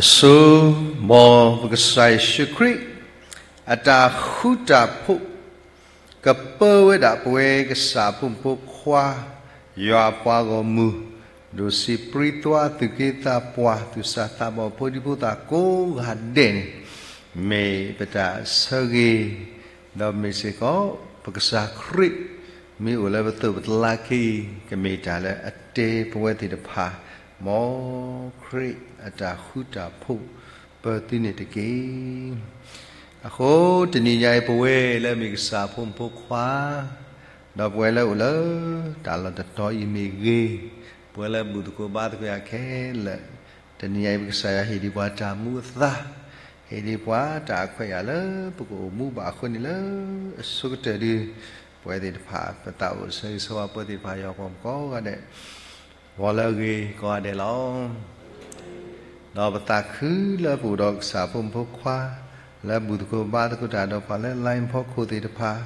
အဆိ မ်ပကစၢ်ယ့ၣ်ၡူးခရံာ် အတၢ်ဃူတၢ်ဖိး ကပၢဝဲဒၣ်ပဝဲကစၢ်အဖိမုၣ်ဖိခွါ ယွၤအပှၤဂီၢ်မုၢ် ဒိၣ်စံးပြံသွါ သူၣ်က့သးပှၢ် သူၣ်စၢ်သးဘီၣ် ဖိဒံဖိသၣ်ကိးဂၤဒဲးန့ၣ် မ့ၢ်ပတၢ်ဆၢဂ့ၤ ဒီးမ့ၢ်စ့ၢ်ကီး ပကစၢ်ခရံာ် မ့ၢ်အိၣ်လၢပသိးပကျါခံ ကမ့ၢ်တၢ်လၢအတဲပဝဲသ့ၣ်တဖၣ် မ်ခရံာ်အတၢ်ဃူတၢ်ဖိး ပၢသုန့ၣ်တက့ၢ်. အဃိ တနံၤညါအံၤ ပဝဲလၢအမ့ၢ်ကစၢ်အဖိမုၣ်ဖိခွါ ဒီးပဝဲလၢအိၣ်လၢ တၢ်လီၢ်တတီၤအံၤမ့ၢ်ဂ့ၤ, ပဝဲလၢဘူၣ်သကိးဘါသကိးယၤခဲလၢာ် တနံၤညါအံၤ ပကစၢ်ယွၤဟ့ၣ်ဒံးပှၤတၢ်မူအသါ, ဟ့ၣ်ဒံးပှၤတၢ်အခွဲးအယာ်လၢပကအိၣ်မူဘၣ်အဃိန့ၣ်လၢ အဆိကတၢၢ်ဒုး ပဝဲသ့ၣ်တဖၣ် ပသးအိၣ်ဆၢဂ့ၤဆၢဝါပဝဲသ့ၣ်တဖၣ် ယွၤပှၤမုၣ်ကိးဂၤဒဲး ဂီၤလၢအဂ့ၤကိးဂၤဒဲးလီၤ. ဒီးပသးခုလၢပအိၣ်ဒီးကစၢ်ဖိမုၣ်ဖိခွါ လၢဘူၣ်သကိးဘါသကိးတၢ်ဒီးပှၤလၢ line ဖီခိၣ်သ့ၣ်တဖၣ်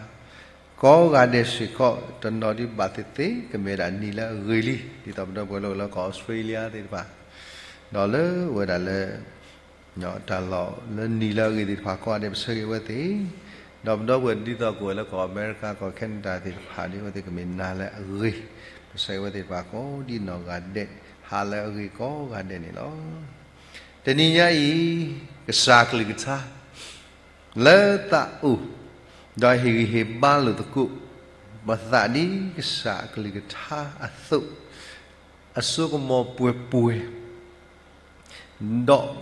ကိးဂၤဒဲးစ့ၢ်ကီး တနီၤဒုးဘၣ်သ့ၣ်သ့ၣ် ကမ့ၢ်ဝဲဒၣ်နံၤလၢအဂ့ၤလံ ဒ်သိးပဒီပုၢ်ဝဲၢ်လၢအိၣ်လၢကီၢ်အီစထြ့လယါသ့ၣ်တဖၣ် ဒီးလၢအိၣ်ဝဲဒၣ်လၢ တၢ်လီၢ်လၢနံၤလၢအဂ့ၤသ့ၣ်တဖၣ်ကိးဂၤဒဲး ပဆၢဂ့ၤဝဲသ့ၣ်, ဒီးပဒီပုၢ်ဝဲၢ်ဒ်သိးကအိၣ်ဝဲလၢကီၢ်အမဲရကၤ ကီၢ်ခဲနဒၤသ့ၣ်တဖၣ်ဒီး အဝဲသ့ၣ်ကမ့ၢ်နၤလၢအဂ့ၤ, ပဆၢဂ့ၤဝဲသ့ၣ်တဖၣ်ကိးဒ်နီၢ်ဂၤဒဲး ဟါလၢအဂ့ၤကိးဂၤဒဲးန့ၣ်လီၤ. တနံၤညါအံၤ ကစၢ်အကလုၢ်ကထါ လၢသးအိၣ် ဒီးဟ့ၣ်ဂံၢ်ဟ့ၣ်ဘါလိာ်သကိး ပသးဒ်ကစၢ်အကလုၢ်ကထါအသိး အစိကမီၤပှဲၤပှဲၤ ဒီး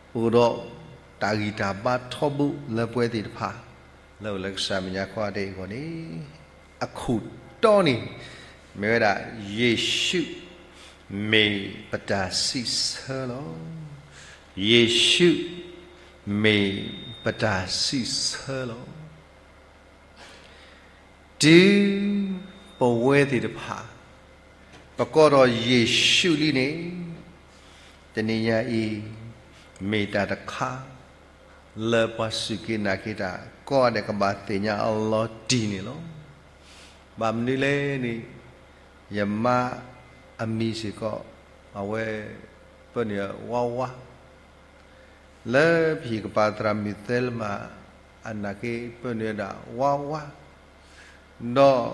အိၣ်ဒီးတၢ်ဂံၢ်တၢ်ဘါထီဘိလၢပဝဲသ့ၣ်တဖၣ် လၢအိၣ်လၢကစၢ်မဲာ်ညါကိးဂၤဒဲးအဂီၢ်န့ၣ် အခိၣ်တီန့ၣ် မ့ၢ်ဝဲဒၣ် ယ့ၣ်ၡူး မ့ၢ်ပတၢ်စံးဆၢလီၤ. ယ့ၣ်ၡူး မ့ၢ်ပတၢ်စံးဆၢလီၤ. တုၤပဝဲသ့ၣ်တဖၣ် ပကိးဒီးယ့ၣ်ၡူးလံန့ၣ် တနံၤညါအံၤ မ့ၢ်တၢ်တခါ လၢပှၤစူၢ်က့ၤနာ်က့ၤတၢ် ကိးဂၤဒဲးကဘၣ်သ့ၣ်ညါအီၤလီၤတံၢ်န့ၣ်လီၤ. ဘၣ်မနုၤလဲၣ်န့ၣ် ယမါအမံၤစ့ၢ်ကီး အဝဲ ပၢနုာ်ဝါဝါ လၢပဟံၣ်ကပၤသရၣ်မုၣ်သဲလမး အနာ်က့ ပၢနုာ်ဝဲဒၣ်ဝါဝါ, ဒီး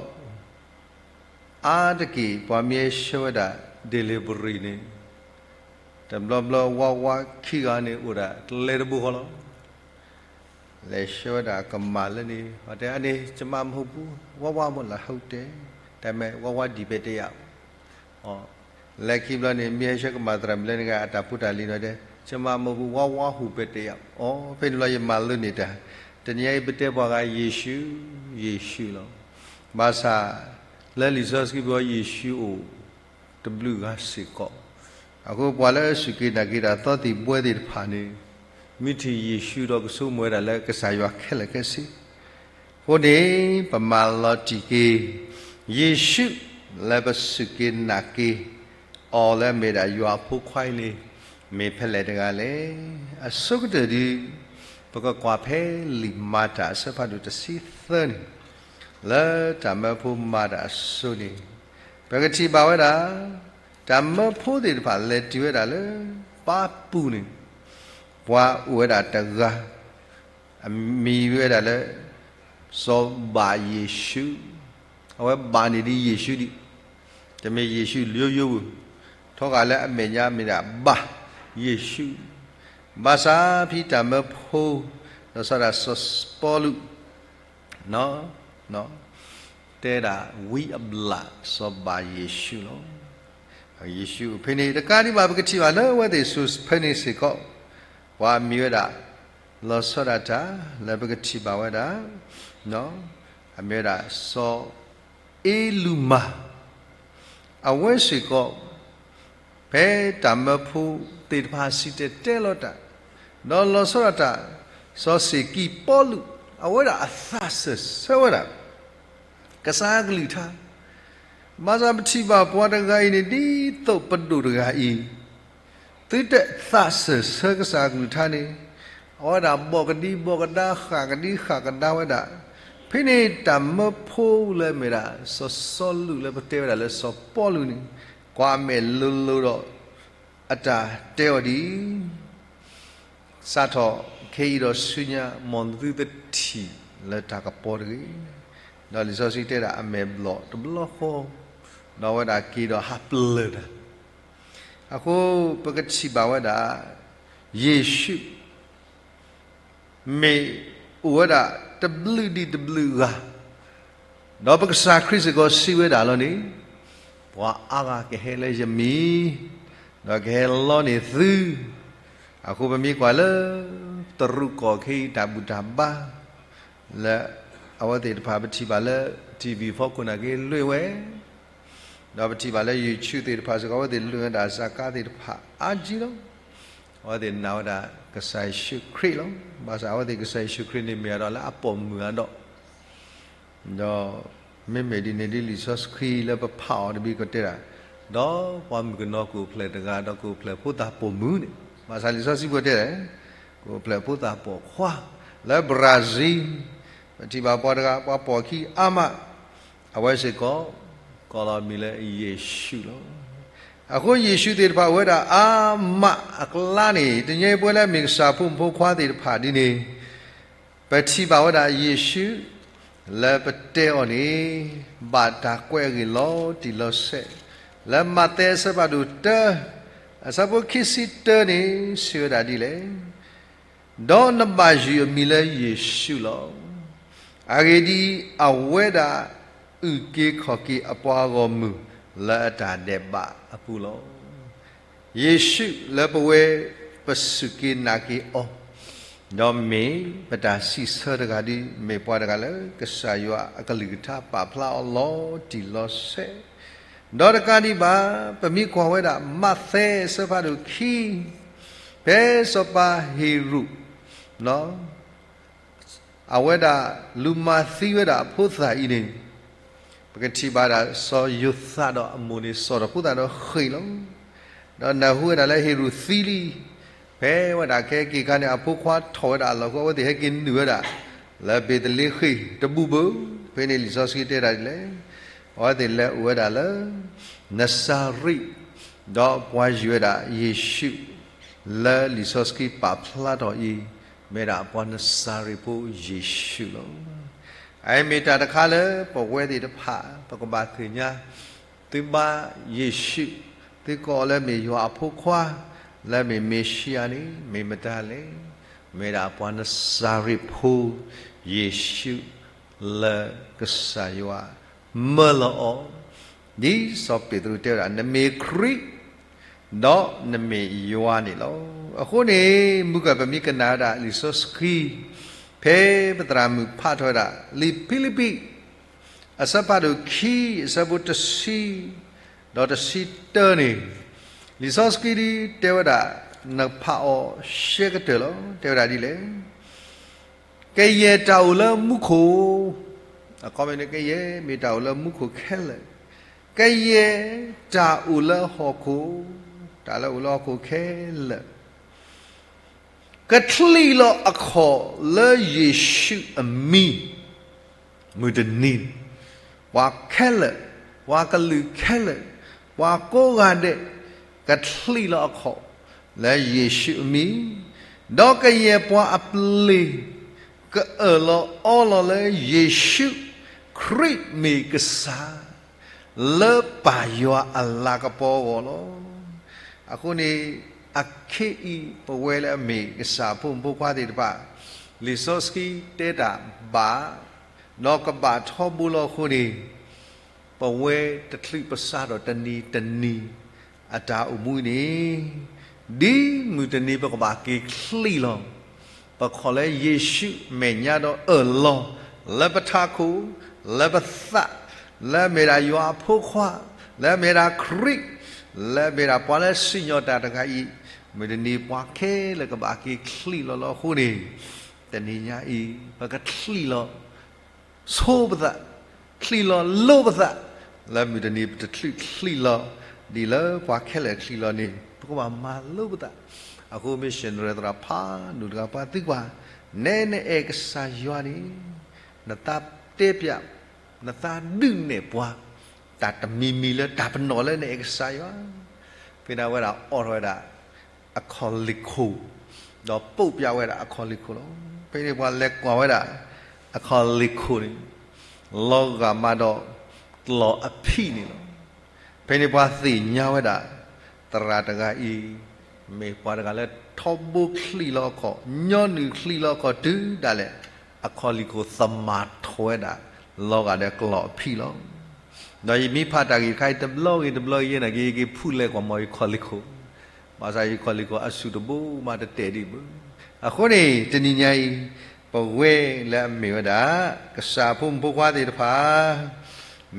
အါတက့ၢ် ပှၤမ့ၢ်ဟဲဆှၢဝဲဒၣ် delivery န့ၣ် တဘျီဘျီဝါဝါခံဂၤန့ၣ် အိၣ်ဒၣ်ကျဲတဘိဃီလီၤ. လဲၤဆှၢဝဲဒၣ်ကမၢ်လၢန့ၣ် အတဲအန့ၣ် ကျမမဟုတ်ဘူး ဝါဝါမို့လား ဟုတ်တယ် ဒါပေမဲ့ ဝါဝါဒံးပဲတယောက် လဲၤခံဘျီန့ၣ် မ့ၢ်ဟဲဆှၢကမၢ်သရၣ်မုၣ်လၢန့ၣ်ဂ့ၤ အတၢ်ဖိတၢ်လံၤဒီးတဲ ကျမမဟုတ်ဘူး ဝါဝါဟူးပဲတယောက် အိ ဖဲန့ၣ်ဘျီယမၤလိန့ၢ်တၢ်, တနံၤအံၤပတဲပှၤဂၤ ယ့ၣ်ၡူး ယ့ၣ်ၡူးလီၤ. ဘၣ်ဆၣ် လၢလံာ်စီဆှံပူၤ ယ့ၣ်ၡူးအိၣ် တဘျုးဂၤစ့ၢ်ကီး, အဃိပှၤလၢအစူၢ်က့ၤနာ်က့ၤတၢ်သီသံၣ်ဘှဲသ့ၣ်တဖၣ်န့ၣ် မ့ၢ်ထံၣ်ယ့ၣ်ၡူးဒီးကဆိကမိၣ်ဝဲဒၣ်လၢကစၢ်ယွၤခဲလၢာ်ခဲဆ့ အဃိန့ၣ် ပမၤလီၤတံၢ်က့ၤ ယ့ၣ်ၡူးလၢပစူၢ်က့ၤနာ်က့ၤအီၤလၢအမ့ၢ်ဒၣ်ယွၤအဖိခွါအံၤန့ၣ် မ့ၢ်ဖဲလဲၣ်တဂၤလဲၣ်. အဆိကတၢၢ်ဒုး ပကကွၢ်ဖဲလံာ်မၤတၢ်အဆၢဖးဒိၣ်တဆံသၢန့ၣ် လၢတၢ်မၢဖိမၤတၢ်အစိၤန့ၣ် ပကထံၣ်ဘၣ်ဝဲဒၣ် တၢ်မၢဖိသ့ၣ်တဖၣ်လဲၤတုၤဝဲဒၣ်လၢပးပူၤန့ၣ် ပှၤအိၣ်ဝဲဒၣ်တဂၤ အမံၤဝဲဒၣ်လၢ စီၤဘၤယ့ၣ်ၡူး, အဝဲဘၣ်န့ၣ်ဒ်ယ့ၣ်ၡူးဒံး, တမ့ၢ်ယ့ၣ်ၡူးယိယိပူၤ, ထီဂာ်လၢအမဲာ်ညါမ့ၢ်ဒၣ်ဘၤယ့ၣ်ၡူး, ဘၣ်ဆၣ်ဖဲတၢ်မၢဖိ လီၤဆီဒၣ်စီၤပီလူး တဲဒၣ် ဝံအဘျၣ် စီၤဘၤယ့ၣ်ၡူးလီၤ. ယ့ၣ်ၡူးအိၣ်ဖဲန့ၣ် တကးဒံးဘၣ် ပကထံၣ်ဘၣ်လၢအဝဲသ့ၣ်ဆူၣ်ဖဲန့ၣ်စ့ၢ်ကီး ပှၤမံၤဝဲဒၣ် လီၤဆီဒၣ်တၢ် လၢပကထံၣ်ဘၣ်ဝဲဒၣ် အမံၤဝဲဒၣ် စီၤအ့လူမၤ အဝဲစ့ၢ်ကီး ဖဲတၢ်မၢဖိသ့ၣ်တဖၣ်စံၣ်တဲၤတဲလီၤတၢ် ဒီးလီၤဆီဒၣ်တၢ် စီၤစ့ၢ်ကံးပီလူး အဝဲဒၣ်အသးစၢၢ်ဆၢဝဲဒၣ် ကစၢ်ကလုၢ်ကထါ ဘၣ်ဆၣ်ပထံၣ်ဘၣ်ပှၤတဂၤအံၤန့ၣ် ဒ်သိးပဒိၣ်တဂၤအံၤ သုတသးစၢၢ်ဆၢကစၢ်ကလုၢ်ကထါန့ၣ် အဝဲဒၣ်ဘီၣ်ကဒံဘီၣ်ကဒါ ဃၣ်ကဒံဃၣ်ကဒါဝဲဒၣ် ဖဲန့ၣ်တၢ်မၢဖိလၢအမ့ၢ်ဒၣ် စီၤစီလူးလၢပတဲဝဲဒၣ်လၢစီၤပီလူးန့ၣ် ကွၢ်မဲာ်လိၤလိၤဒီး အတၢ်တဲအီၤဒ်အံၤ စးထီၣ်ခဲအံၤဒီးဆူညါ မ်သုတထံၣ်လၢတၢ်ကပီၤတဂ့ၤ. ဒီးလံာ်စီဆှံတဲဒၣ်အမဲာ်ဘျီၣ်တဘျီဃီ, ဒီးအဝဲဒၣ်က့ၤဒီးဟးပျၢၢ်တၢ်. အဃိပကထံၣ်ဘၣ်ဝဲဒၣ် ယ့ၣ်ၡူး မ့ၢ်အိၣ်ဝဲဒၣ်တဘျုးဒံးတဘျုးဂၤ, ဒီးပကစၢ်ခရံာ်စ့ၢ်ကီးစံးဝဲဒၣ်လီၤန့ၣ်, ပှၤအါဂၤကဟဲလၢယမံၤ, ဒီးကဟဲလီန့ၢ်သု. အဃိပမ့ၢ်ကွၢ်လၢ တရူးကီၢ်ခဲအံၤတၢ်ဘူၣ်တၢ်ဘါ လၢအဝဲသ့ၣ်တဖၣ်ပထံၣ်ဘၣ်လၢ TV ဖီခိၣ်နာ်က့လွံၢ်ဝဲ ဒီးပထံၣ်ဘၣ်လၢ YouTube သ့ၣ်တဖၣ်စ့ၢ်ကီး အဝဲသ့ၣ်လိၣ်ဝဲဒၣ်စးကါသ့ၣ်တဖၣ်အါကံလီၤ. အဝဲသ့ၣ်နာ်ဝဲဒၣ်ကစၢ်ယ့ၣ်ၡူးခရံာ်လီၤ. ဘၣ်ဆၣ်အဝဲသ့ၣ်ကစၢ်ယ့ၣ်ၡူးခရံာ်န့ၣ်မ့ၢ်အဒီးလၢအပိာ်မုၣ်အဒီး, ဒီးမ့မ့ၢ်ဒ်န့ၣ်ဒ်လံာ်စီဆှံလၢပဖးအီၤတဘ့ၣ်ကတဲဒၣ်, ဒီးပှၤမုၣ်ကနီၤကအိၣ်ဖျဲၣ်တဂၤ ဒီးကအိၣ်ဖျဲၣ်ဖိသၣ်ပိာ်မုၣ်န့ၣ်, ဘၣ်ဆၣ်လံာ်စီဆှံပတဲဒၣ် ကအိၣ်ဖျဲၣ်ဖိသၣ်ပိာ်ခွါ လၢ Brazil ပထံၣ်ဘၣ်ပှၤတဂၤ ပှၤပိာ်ခံအါမး, အဝဲစ့ၢ်ကီး ကိးလီၤမံၤလၢယ့ၣ်ၡူးလီၤ. အဃိယ့ၣ်ၡူးသ့ၣ်တဖၣ်အိၣ်ဝဲဒၣ်အါမးအကျါန့ၣ် တနံၤအံၤပဝဲလၢအမ့ၢ်ကစၢ်ဖိမုၣ်ဖိခွါသ့ၣ်တဖၣ်ဒ်န့ၣ် ပထံၣ်ဘၣ်ဝဲဒၣ်ယ့ၣ်ၡူး လၢပတဲအီၤန့ၣ် ဘၣ်တၢ်ကွဲးအဂ့ၢ်လီၤတံၢ်လီၤဆဲး, လၢမးသဲအဆၢဖးဒိၣ်တၢ အဆၢဖိခံဆံတၢန့ၣ် စံးဝဲဒၣ်ဒ်လဲၣ်, ဒီးနဘၣ်ယုၢ်အမံၤလၢယ့ၣ်ၡူးလီၤ. အဂ့ၢ်ဒ်အံၤ, အဝဲဒၣ်အုၣ်က့ၤခီၣ်က့ၤအပှၤဂီၢ်မုၢ်လၢအတၢ်ဒဲးဘးအပူၤလီၤ. ယ့ၣ်ၡူးလၢပဝဲပစူၢ်က့ၤနာ်က့ၤအီၤ, ဒီးမ့ၢ်ပတၢ်စံးဆၢတဂၤဒ် မ့ၢ်ပှၤတဂၤလၢကစၢ်ယွၤအကလုၢ်ကထါပာ်ဖျါအီၤလီၤတံၢ်လီၤဆဲး, ဒီးတကးဒံးဘၣ် ပမ့ၢ်ကွၢ်ဝဲဒၣ်မးသဲအဆၢဖးဒိၣ်ခံ ဖဲစီၤပၤဟ့ၤရိာ် အဝဲဒၣ်လူၤမၤသံဝဲဒၣ်အဖိသၣ်အံၤန့ၣ်, ပကထံၣ်ဘၣ်ဒၣ်စီၤယိၤသးဒီးအမိၢ်န့ၣ် စိာ်ထီၣ်ဖိသၣ်ဒီးဃ့ၢ်လီၤ. ဒီးနၢ်ဟူဝဲဒၣ်လၢဟ့ၤရိာ်သံလံ, ဖဲဝဲဒၣ်ခဲက့ၤခါန့ၣ် အဖိခွါထီၣ်ဝဲဒၣ်အလီၢ်အဃိ အဝဲသ့ၣ်ဟဲက့ၤနုာ်ဝဲဒၣ် လၢဘ့းသလ့ဃ့ၣ်တဘူၣ်ဘၣ်. ဖဲန့ၣ်လံာ်စီဆှံတဲဒၣ်ဒ်လဲၣ်, အဝဲသ့ၣ်လဲၤအိၣ်ဝဲဒၣ်လၢ နစၤရ့း, ဒီးပှၤယုၢ်ဝဲဒၣ်ယ့ၣ်ၡူး လၢလံာ်စီဆှံပာ်ဖျါထီၣ်အံၤ မ့ၢ်ဒၣ်ပှၤနစၤရ့းဖိယ့ၣ်ၡူးလီၤ. အအံၤမ့ၢ်တၢ်တခါလၢပဝဲသ့ၣ်တဖၣ် ပကဘၣ်သ့ၣ်ညါ, သုဘါယ့ၣ်ၡူး, သုကိးအီၤလၢမ့ၢ်ယွၤအဖိခွါ, လၢမ့ၢ်မ့ၤၡံအၤန့ၣ် မ့ၢ်မတၤလဲၣ်. မ့ၢ်ဒၣ်ပှၤနစၤရ့းဖိယ့ၣ်ၡူး လၢကစၢ်ယွၤမၢလီၤအီၤ, ဒ်စီၤပ့းတရူးတဲဝဲဒၣ် နမ့ၢ်ခရံာ် ဒီးနမ့ၢ်ယွၤန့ၣ်လီၤ. အဃိန့ၣ် မုၢ်ကၢၢ်ပမ့ၢ်ကနၣ်ဝဲဒၣ်လံာ်စီဆှံ, ဖဲပသရၣ်မုၣ်ဖးထီၣ်ဝဲဒၣ် လံာ်ဖံလံးပံး အဆၢဖးဒိၣ်ခံ အဆၢဖိတဆံ ဒီးတဆံတၢန့ၣ်, လံာ်စီဆှံဒ်တဲဝဲဒၣ် နဖးအီၤရှဲကတၢၢ်လီၤ. တဲဝဲဒၣ်ဒ်လဲၣ်, ကယဲၢ်တၢ်အိၣ်လၢမူခိၣ်, အခီပညီန့ၣ် ကယဲၢ်မ့ၢ်တၢ်အိၣ်လၢမူခိၣ်ခဲလၢာ်, ကယဲၢ်တၢ်အိၣ်လၢဟီၣ်ခိၣ်, တၢ်လၢအိၣ်လၢဟီၣ်ခိၣ်ခဲလၢာ် ကချံးလီၤအခီၣ်လၢယ့ၣ်ၡူးအမံၤ, မုၢ်တနံၤ, ပှၤခဲလၢာ်, ပှၤကလုာ်ခဲလၢာ်, ပှၤကိးဂၤဒဲး, ကချံးလီၤအခီၣ်လၢယ့ၣ်ၡူးအမံၤ, ဒီးကယဲၢ်ပှၤအပျ့ၤ ကအၢၣ်လီၤအီလီၤလၢယ့ၣ်ၡူးခရံာ်မ့ၢ်ကစၢ် လၢပၢ်ယွၤအလၤကပီၤအဂီၢ်လီၤ. အဃိန့ၣ် အခဲအံၤ ပဝဲလၢအမ့ၢ်ကစၢ်အဖိမုၣ်ဖိခွါသ့ၣ်တဖၣ်, လံာ်စီဆှံတဲတၢ်ဘၣ်, ဒီးကဘၣ်ထီဘိလီၤအဃိန့ၣ်, ပဝဲတချုးပစးထီၣ်တနံၤတနံၤ အတၢ်အိၣ်မူန့ၣ်, ဒ်မုၢ်တနံၤပကဘၣ်က့ၤချံးလီၤ ပခီၣ်လၢယ့ၣ်ၡူးမဲာ်ညါဒီးအၢၣ်လီၤ လၢပထးခိၣ်, လၢပသး, လၢအမ့ၢ်ဒၣ်ယွၤအဖိခွါ, လၢအမ့ၢ်ဒၣ်ခရံာ်, လၢအမ့ၢ်ဒၣ်ပှၤလၢစံၣ်ညီၣ်တၢ်တဂၤအံၤ, မုၢ်တနံၤပှၤခဲလၢာ်ကဘၣ်က့ၤချံးလီၤလီၤအဃိန့ၣ်, တနံၤညါအံၤ ပကချံးလီၤ ဆိပသး, ချံးလီၤလိပသး, လၢမုၢ်တနံၤပတချုးချံးလီၤ ဒ်လၢပှၤခဲလၢာ်ချံးလီၤန့ၣ် ပကဘၣ်မၤလိပသး. အဃိ missionary သရၣ်ဖးဒိၣ်တဂၤ ပှၤသံကွၢ်, နဲနအဲၣ်ကစၢ်ယွၤန့ၣ် နသးတဲပျး, နသးဒုးနဲၣ်ပှၤ တၢ်တမံၤမံၤလၢတၢ်ပနီၣ်လၢနအဲၣ်ကစၢ်ယွၤ. ဖဲန့ၣ်ဝဲဒၣ်အိးထီၣ်ဝဲဒၣ် အခီၣ်လ့ၢ်ခိၣ် ဒီးပိာ်ပျးဝဲဒၣ်အခီၣ်လ့ၢ်ခိၣ်လီၤ. ဖဲန့ၣ်ပှၤလဲၤကွၢ်ဝဲဒၣ် အခီၣ်လ့ၢ်ခိၣ်န့ၣ် လီၤဂာ်မးဒီးကျီၢ်အဖံးန့ၣ်လီၤ. ဖဲန့ၣ်ပှၤသ့ၣ်ညါဝဲဒၣ် သရၣ်တဂၤအံၤ မ့ၢ်ပှၤတဂၤလၢထီဘိချံးလီၤအခီၣ်, ညီနုၢ်ချံးလီၤအခီၣ်တုၤဒၣ်လဲာ် အခီၣ်လ့ၢ်ခိၣ်သမၣ်ထီၣ်ဝဲဒၣ် လီၤဂာ်ဒီးကျီၢ်အဖံးလီၤ. ဒီးယမ့ၢ်ဖးတၢ်ဂ့ၢ်တခါအံၤ တဘျီဂ့ၤတဘျီဂ့ၤ ယဲနာ်က့ၤ ယက့ၤဖူးလဲၤကွၢ်မီၤယခီၣ်လ့ၢ်ခိၣ်, ဘၣ်ဆၣ်ယခီၣ်လ့ၢ်ခိၣ်အဆူၣ်တဘိမး တတဲာ်ဒံးဘၣ်. အဃိန့ၣ် တနံၤညါအံၤ ပဝဲလၢအမ့ၢ်ဝဲဒၣ် ကစၢ်ဖိမုၣ်ဖိခွါသ့ၣ်တဖၣ်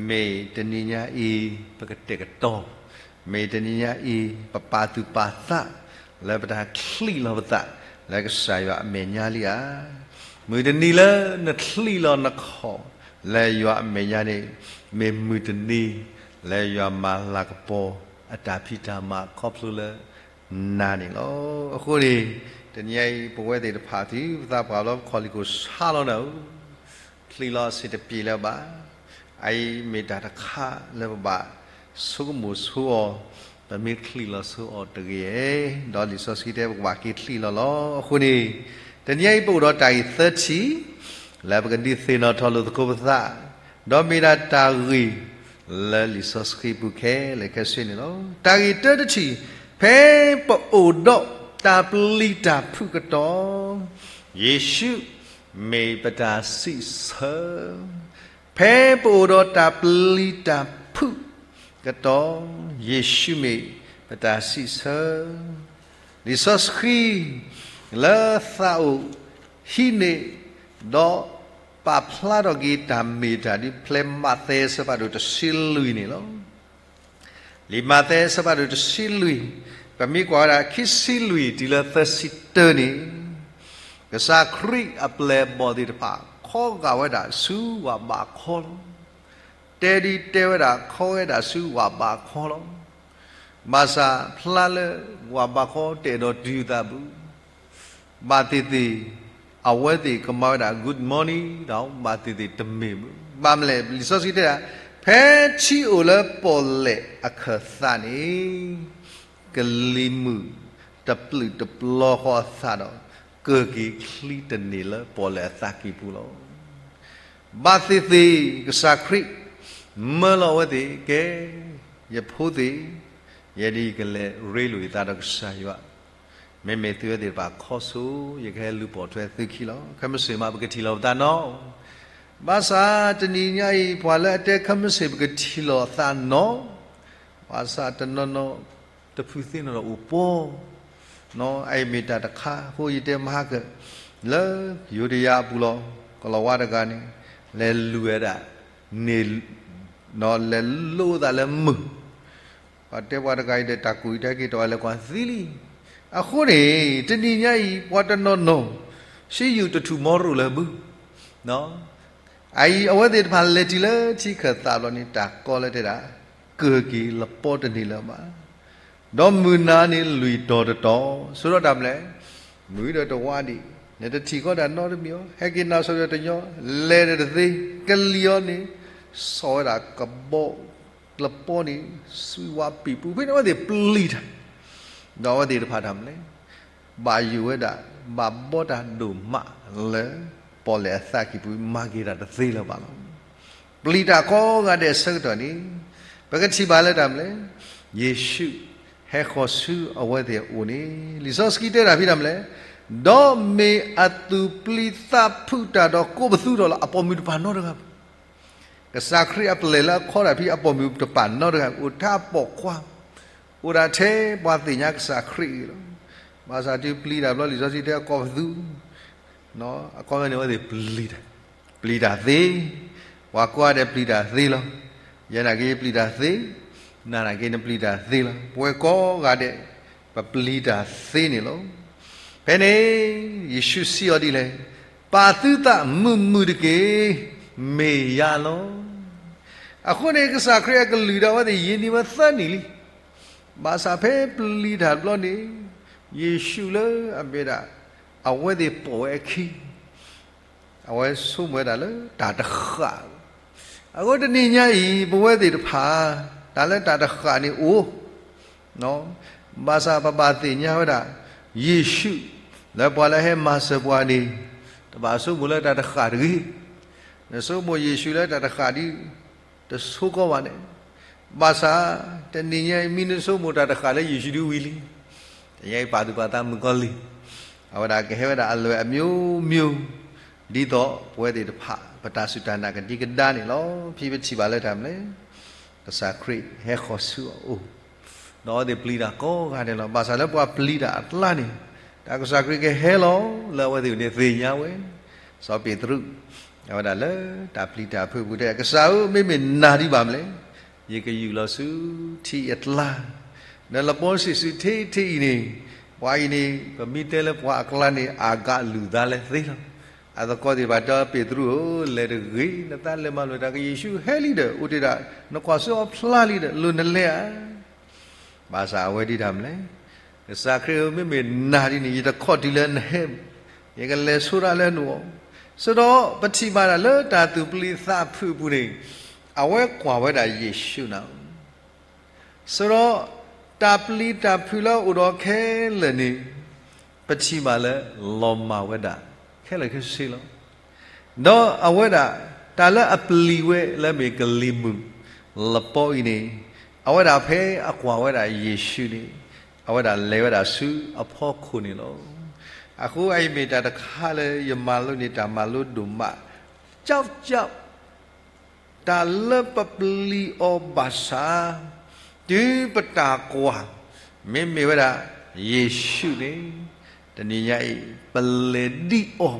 မ့ၢ်တနံၤညါအံၤ ပကတဲာ်ကတီၤ, မ့ၢ်တနံၤညါအံၤ ပပာ်သူၣ်ပာ်သး လၢပတၢ်ချံးလီၤပသး လၢကစၢ်ယွၤအမဲာ်ညါလံဧါ. မုၢ်တနံၤလၢနချံးလီၤနခီၣ် လၢယွၤအမဲာ်ညါန့ၣ် မ့ၢ်မုၢ်တနံၤ လၢယွၤမၤလၤကပီၤအတၢ်ဖံးတၢ်မၤခီဖျိလၢ နၤန့ၣ်လီၤ. အဃိန့ၣ် တနံၤအံၤ ပဝဲသ့ၣ်တဖၣ် တုၤပသးပှၢ်လီၤ ပခီၣ်လ့ၢ်ခိၣ်ဆါလီၤနၤဧိၤ, ချံးလီၤစ့ၢ်တပျ့ၤလၢၤဘၣ်. အအံၤမ့ၢ်တၢ်တခါလၢပဘၣ်ဆိကမိၣ်ဆိအီၤ, ပမ့ၢ်ချံးလီၤဆိအီၤတဂ့ၤ, ဒီးလံာ်စီဆှံတဲပကဘၣ်က့ၤချံးလီၤလီၤ. အဃိန့ၣ် တနံၤအံၤပအိၣ်ဒီးတၢ်ဂ့ၢ်သၢထံၣ် လၢပကဒုးသ့ၣ်နီၣ်ထီၣ်လိာ်သကိးပသး ဒီးမ့ၢ်ဒၣ်တၢ်ဂ့ၢ်လၢလံာ်စီဆှံပူၤခဲလၢာ်ခဲဆ့န့ၣ်လီၤ. တၢ်ဂ့ၢ်တၢတထံၣ်, ဖဲပအိၣ်ဒီးတၢ်ပျံၤတၢ်ဖုးကတီၢ်, ယ့ၣ်ၡူးမ့ၢ်ပတၢ်စံးဆၢ. ဖဲပအိၣ်ဒီးတၢ်ပျံၤတၢ်ဖုးကတီၢ်, ယ့ၣ်ၡူးမ့ၢ်ပတၢ်စံးဆၢ. လံာ်စီဆှံ လၢသးအိၣ်ဟံးန့ၢ် ဒီးပာ်ဖျါထီၣ်က့ၤတၢ်မ့ၢ်တၢ်ဒ်ဖဲမးသဲအဆၢဖးဒိၣ်တဆံလွံၢ်န့ၣ်လီၤ. လံာ်မးသဲအဆၢဖးဒိၣ်တဆံလွံၢ်, ပမ့ၢ်ကွၢ်ဝဲဒၣ်ခံဆံလွံၢ်တုၤလၢသၢဆံတၢန့ၣ်, ကစၢ်ခရံာ်အပျဲၢ်အဘီၣ်သ့ၣ်တဖၣ် ခီဂာ်ဝဲဒၣ်ဆူဝၣ်ဘးခီလီၤ. တဲဒ်တဲဝဲဒၣ် ခီဝဲဒၣ်ဆူဝၣ်ဘးခီလီၤ. ဘၣ်ဆၣ်ဖျါလၢဝၣ်ဘးခီတအဲၣ်ဒိးတုၤသးဘၣ် ဘၣ်သ့ၣ်သ့ၣ် အဝဲသ့ၣ်ကမၤဝဲဒၣ် good morning ဒီး ဘၣ်သ့ၣ်သ့ၣ်တမ့ၢ်ဘၣ်. ဘၣ်မနုၤလဲၣ်, လံာ်စီဆှံတဲဒၣ်, ဖဲထံအိၣ်လၢပီၣ်လဲၣ်အခၢၣ်သးန့ၣ် ကလံၤမုၢ်တပျုာ်တပျီဃီအသးဒီး ကၢၢ်က့ၤချံတန့ၢ်လၢပီၣ်လဲၣ်အသးကံၢ်ပူၤလီၤ. ဘၣ်သ့ၣ်သ့ၣ် ကစၢ်ခရံာ် မၢလီၤအဝဲသ့ၣ် ကဲ ယဖိသ့ၣ်, ယဲဒၣ်ယကလဲၤရ့လိာ်ယသးဒီးကစၢ်ယွၤ, မ့မ့ၢ်သုဝဲသ့ၣ်တဖၣ်ခီဆူ ယကဟဲလူၤပိာ်ထွဲသုခံလီၤ. ခဲမုၢ်ဆ့ၣ်မး ပကထံၣ်လီၤပသးနီၣ်, ဘၣ်ဆၣ်တနံၤညါအံၤ ပှၤလၢအတဲခဲမုၢ်ဆ့ၣ် ပကထံၣ်လီၤသးနီၣ်, ဘၣ်ဆၣ်တနီၤနီၤ တဖုသ့နီၣ်ဒီးအိၣ်ပီ အအံၤမ့ၢ်တၢ်တခါအဃိ ယတဲမဟါကၢၣ် လၢယိၤဒယၤအပူၤလီၤ. ကလီၤဝါတဂၤန့ၣ် လဲၤလူၤဝဲဒၣ် န့ၣ် လဲၤလိသးလၢမုၢ်, ပှၤတဲပှၤတဂၤအံၤဒီး တၢ်ကူၣ်အံၤတဟဲက့ၤတီၢ်ဝဲလၢကွၢ်သံလံ. အဃိန့ၣ် တနံၤညါအံၤ ပှၤတနီၤနီၤ ဆံးယူၢ်တထူၣ်မီရူၢ်လၢၤဘၣ် အအံၤအဝဲသ့ၣ်တဖၣ်လဲၤတုၤလၢထံခၢၣ်သးဘျီန့ၣ် တၢ်ကီလၢတဲဒၣ် ကၢၢ်က့ၤလပီတန့ၢ်လၢၤဘၣ်. ဒီးမုၢ်နၤန့ၣ်လွံၢ်တီၤတတီၤ, ဆိဒီးတၢ်မနုၤလဲၣ်, မုၢ်ဒီးတဝါဒံး, နတထံၣ်ဃီဒၣ်နီတမံၤအီၤ, ဟဲက့ၤနၤဆိဒီးတညီ, လဲၤဒီးတသ့, ကလံၤအီၤန့ၣ် ဆီၣ်ဝဲဒၣ်ကဘီ လပီန့ၣ် စူဝါပံာ်ပူၤ ဖဲန့ၣ်အဝဲသ့ၣ်ပျံၤတၢ်, ဒီးအဝဲသ့ၣ်တဖၣ်တၢ်မနုၤလဲၣ် ဘၣ်ယိၣ်ဝဲဒၣ် ဘၣ်ဘီတၢ်ဒိၣ်မးလၢ ပီၣ်လဲၣ်အသးကံၢ်ပူၤ မၤက့ၤတၢ်တသ့လၢၤဘၣ်လီၤ. ပျံၤတၢ်ကိးဂၤဒဲးအဆၢကတီၢ်န့ၣ် ပကထံၣ်ဘၣ်လၢတၢ်မနုၤလဲၣ်, ယ့ၣ်ၡူးဟဲဃီၤဆူအဝဲသ့ၣ်အအိၣ်န့ၣ် လံာ်စီဆှံတဲတၢ်ဖဲတၢ်မနုၤလဲၣ်, ဒီးမ့ၢ်အသူၣ်ပျံၤသးဖုးတၢ်ဒီးကိးပသူထီၣ်လၢအပိာ်မုၣ်တပာ်နီတဂၤဘၣ်. ကစၢ်ခရံာ်အပျဲၢ်လၢအခီတၢ်ဖဲအပိာ်မုၣ်တပာ်နီတဂၤ, အိၣ်ထဲအပိာ်ခွါ, အိၣ်ဒၣ်ထဲပှၤသ့ၣ်ညါကစၢ်ခရံာ်အဂ့ၢ်လီၤ. ဘၣ်ဆၣ်တုၤပျံၤတၢ်ဘျီ လံာ်စီဆှံတဲကိးပသူ, အခီပညီန့ၣ် အဝဲသ့ၣ်ပျံၤတၢ်, ပျံၤတၢ်သ့, ပှၤကိးဂၤဒဲးပျံၤတၢ်သ့လီၤ. ယဲနာ်က့ၤပျံၤတၢ်သ့, နၤနာ်က့ၤနပျံၤတၢ်သ့လီၤ. ပဝဲကိးဂၤဒဲး ပပျံၤတၢ်သ့န့ၣ်လီၤ. ဖဲန့ၣ် ယ့ၣ်ၡူးစံးအီၤဒ်လဲၣ်, ပာ်သုသးမုာ်မုာ်တက့ၢ်, မ့ၢ်ယၤလီၤ. အဃိန့ၣ် ကစၢ်ခရံာ်အကလုၢ်ဒီးအဝဲသ့ၣ် ယံာ်န့ၢ်ဝဲသၢနံၣ်လံ. ဘၣ်ဆၣ်ဖဲပျံၤတၢ်တဘျီန့ၣ် ယ့ၣ်ၡူးလၢအမ့ၢ်ဒၣ် အဝဲသ့ၣ်ပိာ်ဝဲအခံ အဝဲဆိကမိၣ်ဝဲဒၣ်လၢတၢ်တဃာ်, အဃိတနံၤညါအံၤ ပဝဲသ့ၣ်တဖၣ် တၢ်လၢတၢ်တဃာ်န့ၣ်အိၣ်, ဘၣ်ဆၣ်ပဘၣ်သ့ၣ်ညါဝဲဒၣ် ယ့ၣ်ၡူး လၢပှၤလၢဟဲမၤစၢၤပှၤန့ၣ်, တဘၣ်ဆိကမိၣ်လၢတၢ်တဃၣ်တဂ့ၤ, နဆိကမိၣ်ယ့ၣ်ၡူးလၢတၢ်တဃၣ်ဒ်တဆိကီဘၣ်န့ၣ်, ဘၣ်ဆၣ်, တနံၤညါအံၤ မ့ၢ်နဆိကမိၣ်တၢ်တဃၣ်လၢယ့ၣ်ၡူးဒ်ဝံၤလံ, တနံၤညါအံၤပာ်သူၣ်ပာ်သးမုၣ်ကီၤလံၢ်, အဝဲဒၣ်ကဟဲဝဲဒၣ်အလွဲၢ်အမျိုးမျိုး, ဒ်သိးပဝဲသ့ၣ်တဖၣ် ပတၢ်စူၢ်တၢ်နာ်ကဒံကဒါန့ၣ်လီၤ. ဖဲပထံၣ်ဘၣ်လၢတၢ်မနုၤလဲၣ်, ကစၢ်ခရံာ်ဟဲဃီၤဆူအအိၣ်, ဒီးအဝဲသ့ၣ်ပျံၤတၢ်ကိးဂၤဒဲးလီၤ. ဘၣ်ဆၣ်လၢပှၤပျံၤတၢ်အကျါန့ၣ်, တၢ်ကစၢ်ခရံာ်ကဟဲလီၤလၢအဝဲသ့ၣ်န့ၣ်သ့ၣ်ညါဝဲ, စီၤပ့းတရူး, အဝဲဒၣ်လၢတၢ်ပျံၤတၢ်ဖုးပူၤတဲ ကစၢ်ဧၢ, မ့မ့ၢ်နၤဒံးဘၣ်မနုၤလဲၣ်, ယကယူာ်လီၤဆူထံအကျါ, ဒီးလပီဆံးဆူထံထံအံၤန့ၣ်, ပှၤအံၤန့ၣ် ပမ့ၢ်တဲလၢပှၤအကျါန့ၣ် အဂၤလူၤသးလဲသ့လီၤ. အသကိးသ့ၣ်တဖၣ်တဲ ပ့းတရူးဧၢ, လဲၤတဂ့ၤ, နသးလဲၤမၤလိာ်တၢ်ကယ့ၣ်ၡူးဟဲလံဒီး အိၣ်တ့ၢ်ဒၣ်, နကွၢ်ဆူအဖျါလံဒီး လိၣ်နလဲၤဧါ. ဘၣ်ဆၣ်အဝဲဒံးတၢ်မနုၤလဲၣ်, ကစၢ်ခရံာ်ဧၢ, မ့မ့ၢ်နၤဒ်န့ၣ် ယတခီၣ်တုၤလၢနဟဲ, ယကလဲၤဆိဒၣ်လၢနအိၣ်, စ့ၢ်ကီးပထံၣ်ဘၣ်ဒၣ်လၢတၢ်သူၣ်ပျံၤသးဖုးအပူၤန့ၣ်, အဝဲကွၢ်ဝဲဒၣ်ယ့ၣ်ၡူးန့ၣ် စ့ၢ်ကီးတၢ်ပျံၤတၢ်ဖုးလၢအအိၣ်ဒီးခဲလၢာ်န့ၣ်, ပထံၣ်ဘၣ်လၢလီၤမၢ်ဝဲဒၣ်ခဲလၢာ်ခဲဆ့လီၤ. ဒီးအဝဲဒၣ်, တၢ်လၢအပျံၤဝဲလၢမ့ၢ်ကလံၤမုၢ်လပီအံၤန့ၣ်, အဝဲဒၣ်ဖဲအကွၢ်ဝဲဒၣ်ယ့ၣ်ၡူးန့ၣ်, အဝဲဒၣ်လဲၤဝဲဒၣ်ဆူအဖီခိၣ်န့ၣ်လီၤ. အဃိအအံၤမ့ၢ်တၢ်တခါလၢယမၤလိန့ၢ်တၢ်မၤလိဒိၣ်မး, ကၠီကၠီ တၢ်လၢပပျံၤအီၤဘၣ်ဆၣ်, တုၤပတၢ်ကွၢ်, မ့မ့ၢ်ဝဲဒၣ်ယ့ၣ်ၡူးန့ၣ်, တနံၤညါအံၤ, ပလဲၤဒံးအီၤ,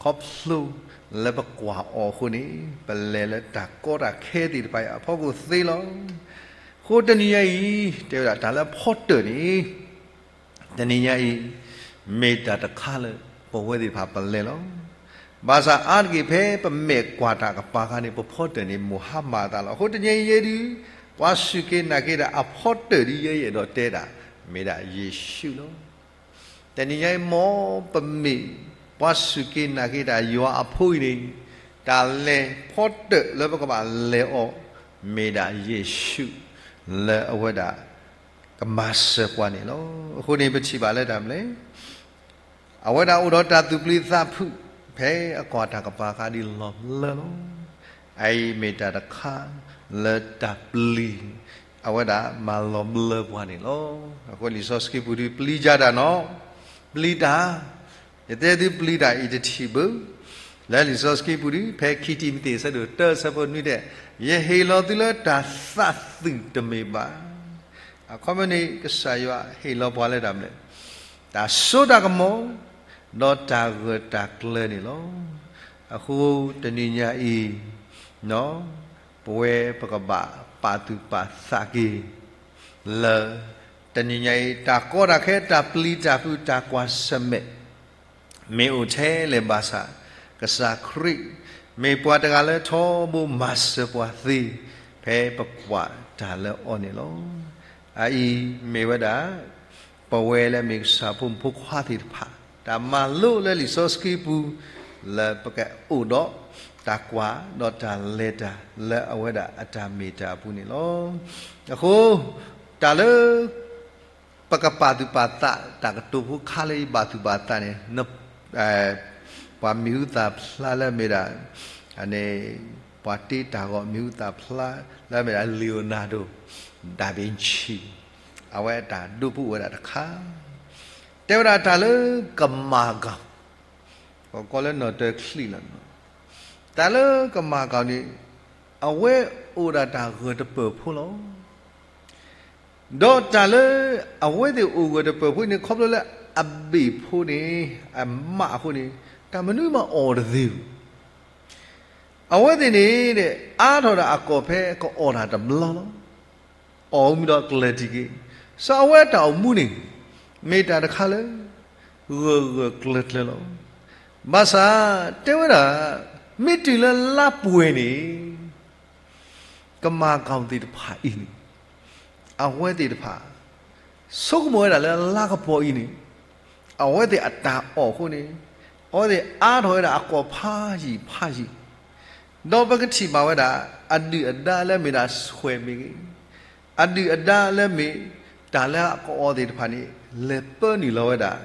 ခီဖျိလၢပကွၢ်အီၤအဃိန့ၣ်, ပလဲၤလၢတၢ်ကီတၢ်ခဲသ့ၣ်တဖၣ်အံၤအဖီခိၣ်သ့လီၤ. အဃိတနံၤညါအံၤ, တဲဝဲဒၣ်တၢ်လၢအဖီတၢၢ်န့ၣ် တနံၤညါအံၤ, မ့ၢ်တၢ်တခါလၢပဝဲသ့ၣ်တဖၣ်ပလဲၤလီၤ. ဘၣ်ဆၣ်အါတက့ၢ်ဖဲပမဲာ်ကွၢ်တၢ်ကပၤအခါန့ၣ် ပဖီတၢၢ်န့ၣ် မိၢ်ဟါမၢ်အသးလီၤ. အဃိတနံၤညါအံၤယဲဒုး, ပှၤစူၢ်က့ၤနာ်က့ၤတၢ်အဖီတၢၢ်ဒ်ယဲယအဲၣ်ဒိးတဲဒၣ်, မ့ၢ်ဒၣ်ယ့ၣ်ၡူးလီၤ. တနံၤညါအံၤ မ်ပမ့ၢ်ပှၤစူၢ်က့ၤနာ်က့ၤတၢ်ယွၤအဖိအံၤန့ၣ်, တၢ်လဲၤဖီတၢၢ်လၢပကဘၣ်လဲၤအီၤ, မ့ၢ်ဒၣ်ယ့ၣ်ၡူးလၢအဝဲဒၣ် ကမၤစၢၤပှၤန့ၣ်လီၤ. အဃိန့ၣ် ပထံၣ်ဘၣ်လၢတၢ်မနုၤလဲၣ်, အဝဲဒၣ်အိၣ်ဒီးတၢ်သူၣ်ပျံၤသးဖုး, ဖဲအကွၢ်တၢ်ကပၤအခါဒ်လီၤလၢလီၤ. အအံၤမ့ၢ်တၢ်တခါလၢတၢ်ပျံၤ, အဝဲဒၣ်မၤလီၤလၢပှၤန့ၣ်လီၤ. အဃိလံာ်စီဆှံပူၤဒုး ပျံၤတၢ်နီၤ, ပျံၤတၢ်, ယတဲသုပျံၤတၢ်အံၤတထံၣ်ဘၣ်, လၢလံာ်စီဆှံပူၤဒုး ဖဲခံတံၤမသ့း ဆၢဒိၣ်တၢ ဆၢဖိနွံတဲ, ယဟ့ၣ်လီၤသုလၢတၢ်သးသုးတမ့ၢ်ဘၣ်. အခီပညီန့ၣ် ကစၢ်ယွၤဟ့ၣ်လီၤပှၤလၢတၢ်မနုၤလဲၣ်, တၢ်စိတၢ်ကမီၤ, ဒီးတၢ်ဂၢၢ်တၢ်ကျၢၤန့ၣ်လီၤ. အဃိတနံၤညါအံၤ, ပဝဲပကဘၣ်ပာ်သူၣ်ပာ်သးက့ၤ လၢတနံၤညါအံၤ တၢ်ကီတၢ်ခဲ တၢ်ပျံၤတၢ်ဖုး တၢ်ကွၢ်ဆၢၣ်မဲာ် မ့ၢ်အိၣ်ထဲလဲၣ်ဘၣ်ဆၣ်, ကစၢ်ခရံာ် မ့ၢ်ပှၤတဂၤလၢထီဘိမၤစၢၤပှၤသ့, ဖဲပကွၢ်တၢ်လၢအီၤန့ၣ်လီၤ. အအံၤမ့ၢ်ဝဲဒၣ် ပဝဲလၢမ့ၢ်ကစၢ်ဖိမုၣ်ဖိခွါသ့ၣ်တဖၣ် တၢ်မၤလိလၢလံာ်စီဆှံပူၤ လၢပကအိၣ်ဒီးတၢ်ကွၢ် ဒီးတၢ်လဲၤတၢ်လၢအဝဲဒၣ်အတၢ်မ့ၢ်တၢ်အပူၤန့ၣ်လီၤ. အဃိ တၢ်လၢ ပကပာ်သူၣ်ပာ်သး တၢ်ကတိၤဖိခါလၢယဘၣ်သူၣ်ဘၣ်သးန့ၣ်, ပှၤမံၤဟူသၣ်ဖျါလၢအမ့ၢ်ဒၣ်, ပှၤတ့တၢ်ဂီၤမံၤဟူသၣ်ဖျါလၢအမ့ၢ်ဒၣ် Leonardo da Vinci, အဝဲအတၢ်ဒိဖိဝဲဒၣ်တခါ, တဲဝဲဒၣ်တၢ်လၢကမၤကၤ, ကီးလၢနီၣ်တၢၤချံလီၤ. တၢ်လၢကမၤကၤန့ၣ် အဝဲအိၣ်ဒၣ်တၢ်ဂၢၢ်တပၢၢ်ဖိလီၤ. ဒီးတၢ်လၢအဝဲသ့ၣ်အိၣ်ဂၢၢ်တပၢၢ်ဖိန့ၣ် ခီဖျိလၢအဘ့ၣ်ဖိန့ၣ် အမးအဃိန့ၣ်, တၢ်မနုၤမးအီၣ်တသ့ဘၣ်. အဝဲသ့ၣ်န့ၣ် အါထီၣ်ဒၣ်အကီၢ်ဖဲကအီၣ်တၢ်တဘျီလီၤ. အီၣ်မ့ၢ်ဒီးကျၢၤတံၢ်က့ၤ, စီၤအဝဲအတၢ်အိၣ်မူန့ၣ် မ့ၢ်တၢ်တခါလၢ ဂၢၢ်ဂၢၢ်ကျၢၤကျၢၤလီၤ. ဘၣ်ဆၣ်တဲဝဲဒၣ်, မ့ၢ်တုၤလၢလါပှဲၤန့ၣ် ကမၤကၤသ့ၣ်တဖၣ်အံၤန့ၣ် အဝဲသ့ၣ်တဖၣ် ဆိကမိၣ်ဝဲဒၣ်လၢလါကပီၤအံၤန့ၣ် အဝဲသ့ၣ်အတၢ်အီၣ်အဃိန့ၣ် အဝဲသ့ၣ်အါထီၣ်ဝဲဒၣ်အကီၢ်ဖးယံာ်ဖးယံာ်, ဒီးပကထံၣ်ဘၣ်ဝဲဒၣ် အဒုၣ်အဒါလၢမ့ၢ်ဒၣ်ဆွဲးမ့ၢ်ဂ့ၤ, အဒုၣ်အဒါလၢမ့ၢ်တၢ်လၢအကအီၣ်သ့ၣ်တဖၣ်န့ၣ် လဲၤပၢနုာ်လီၤဝဲဒၣ်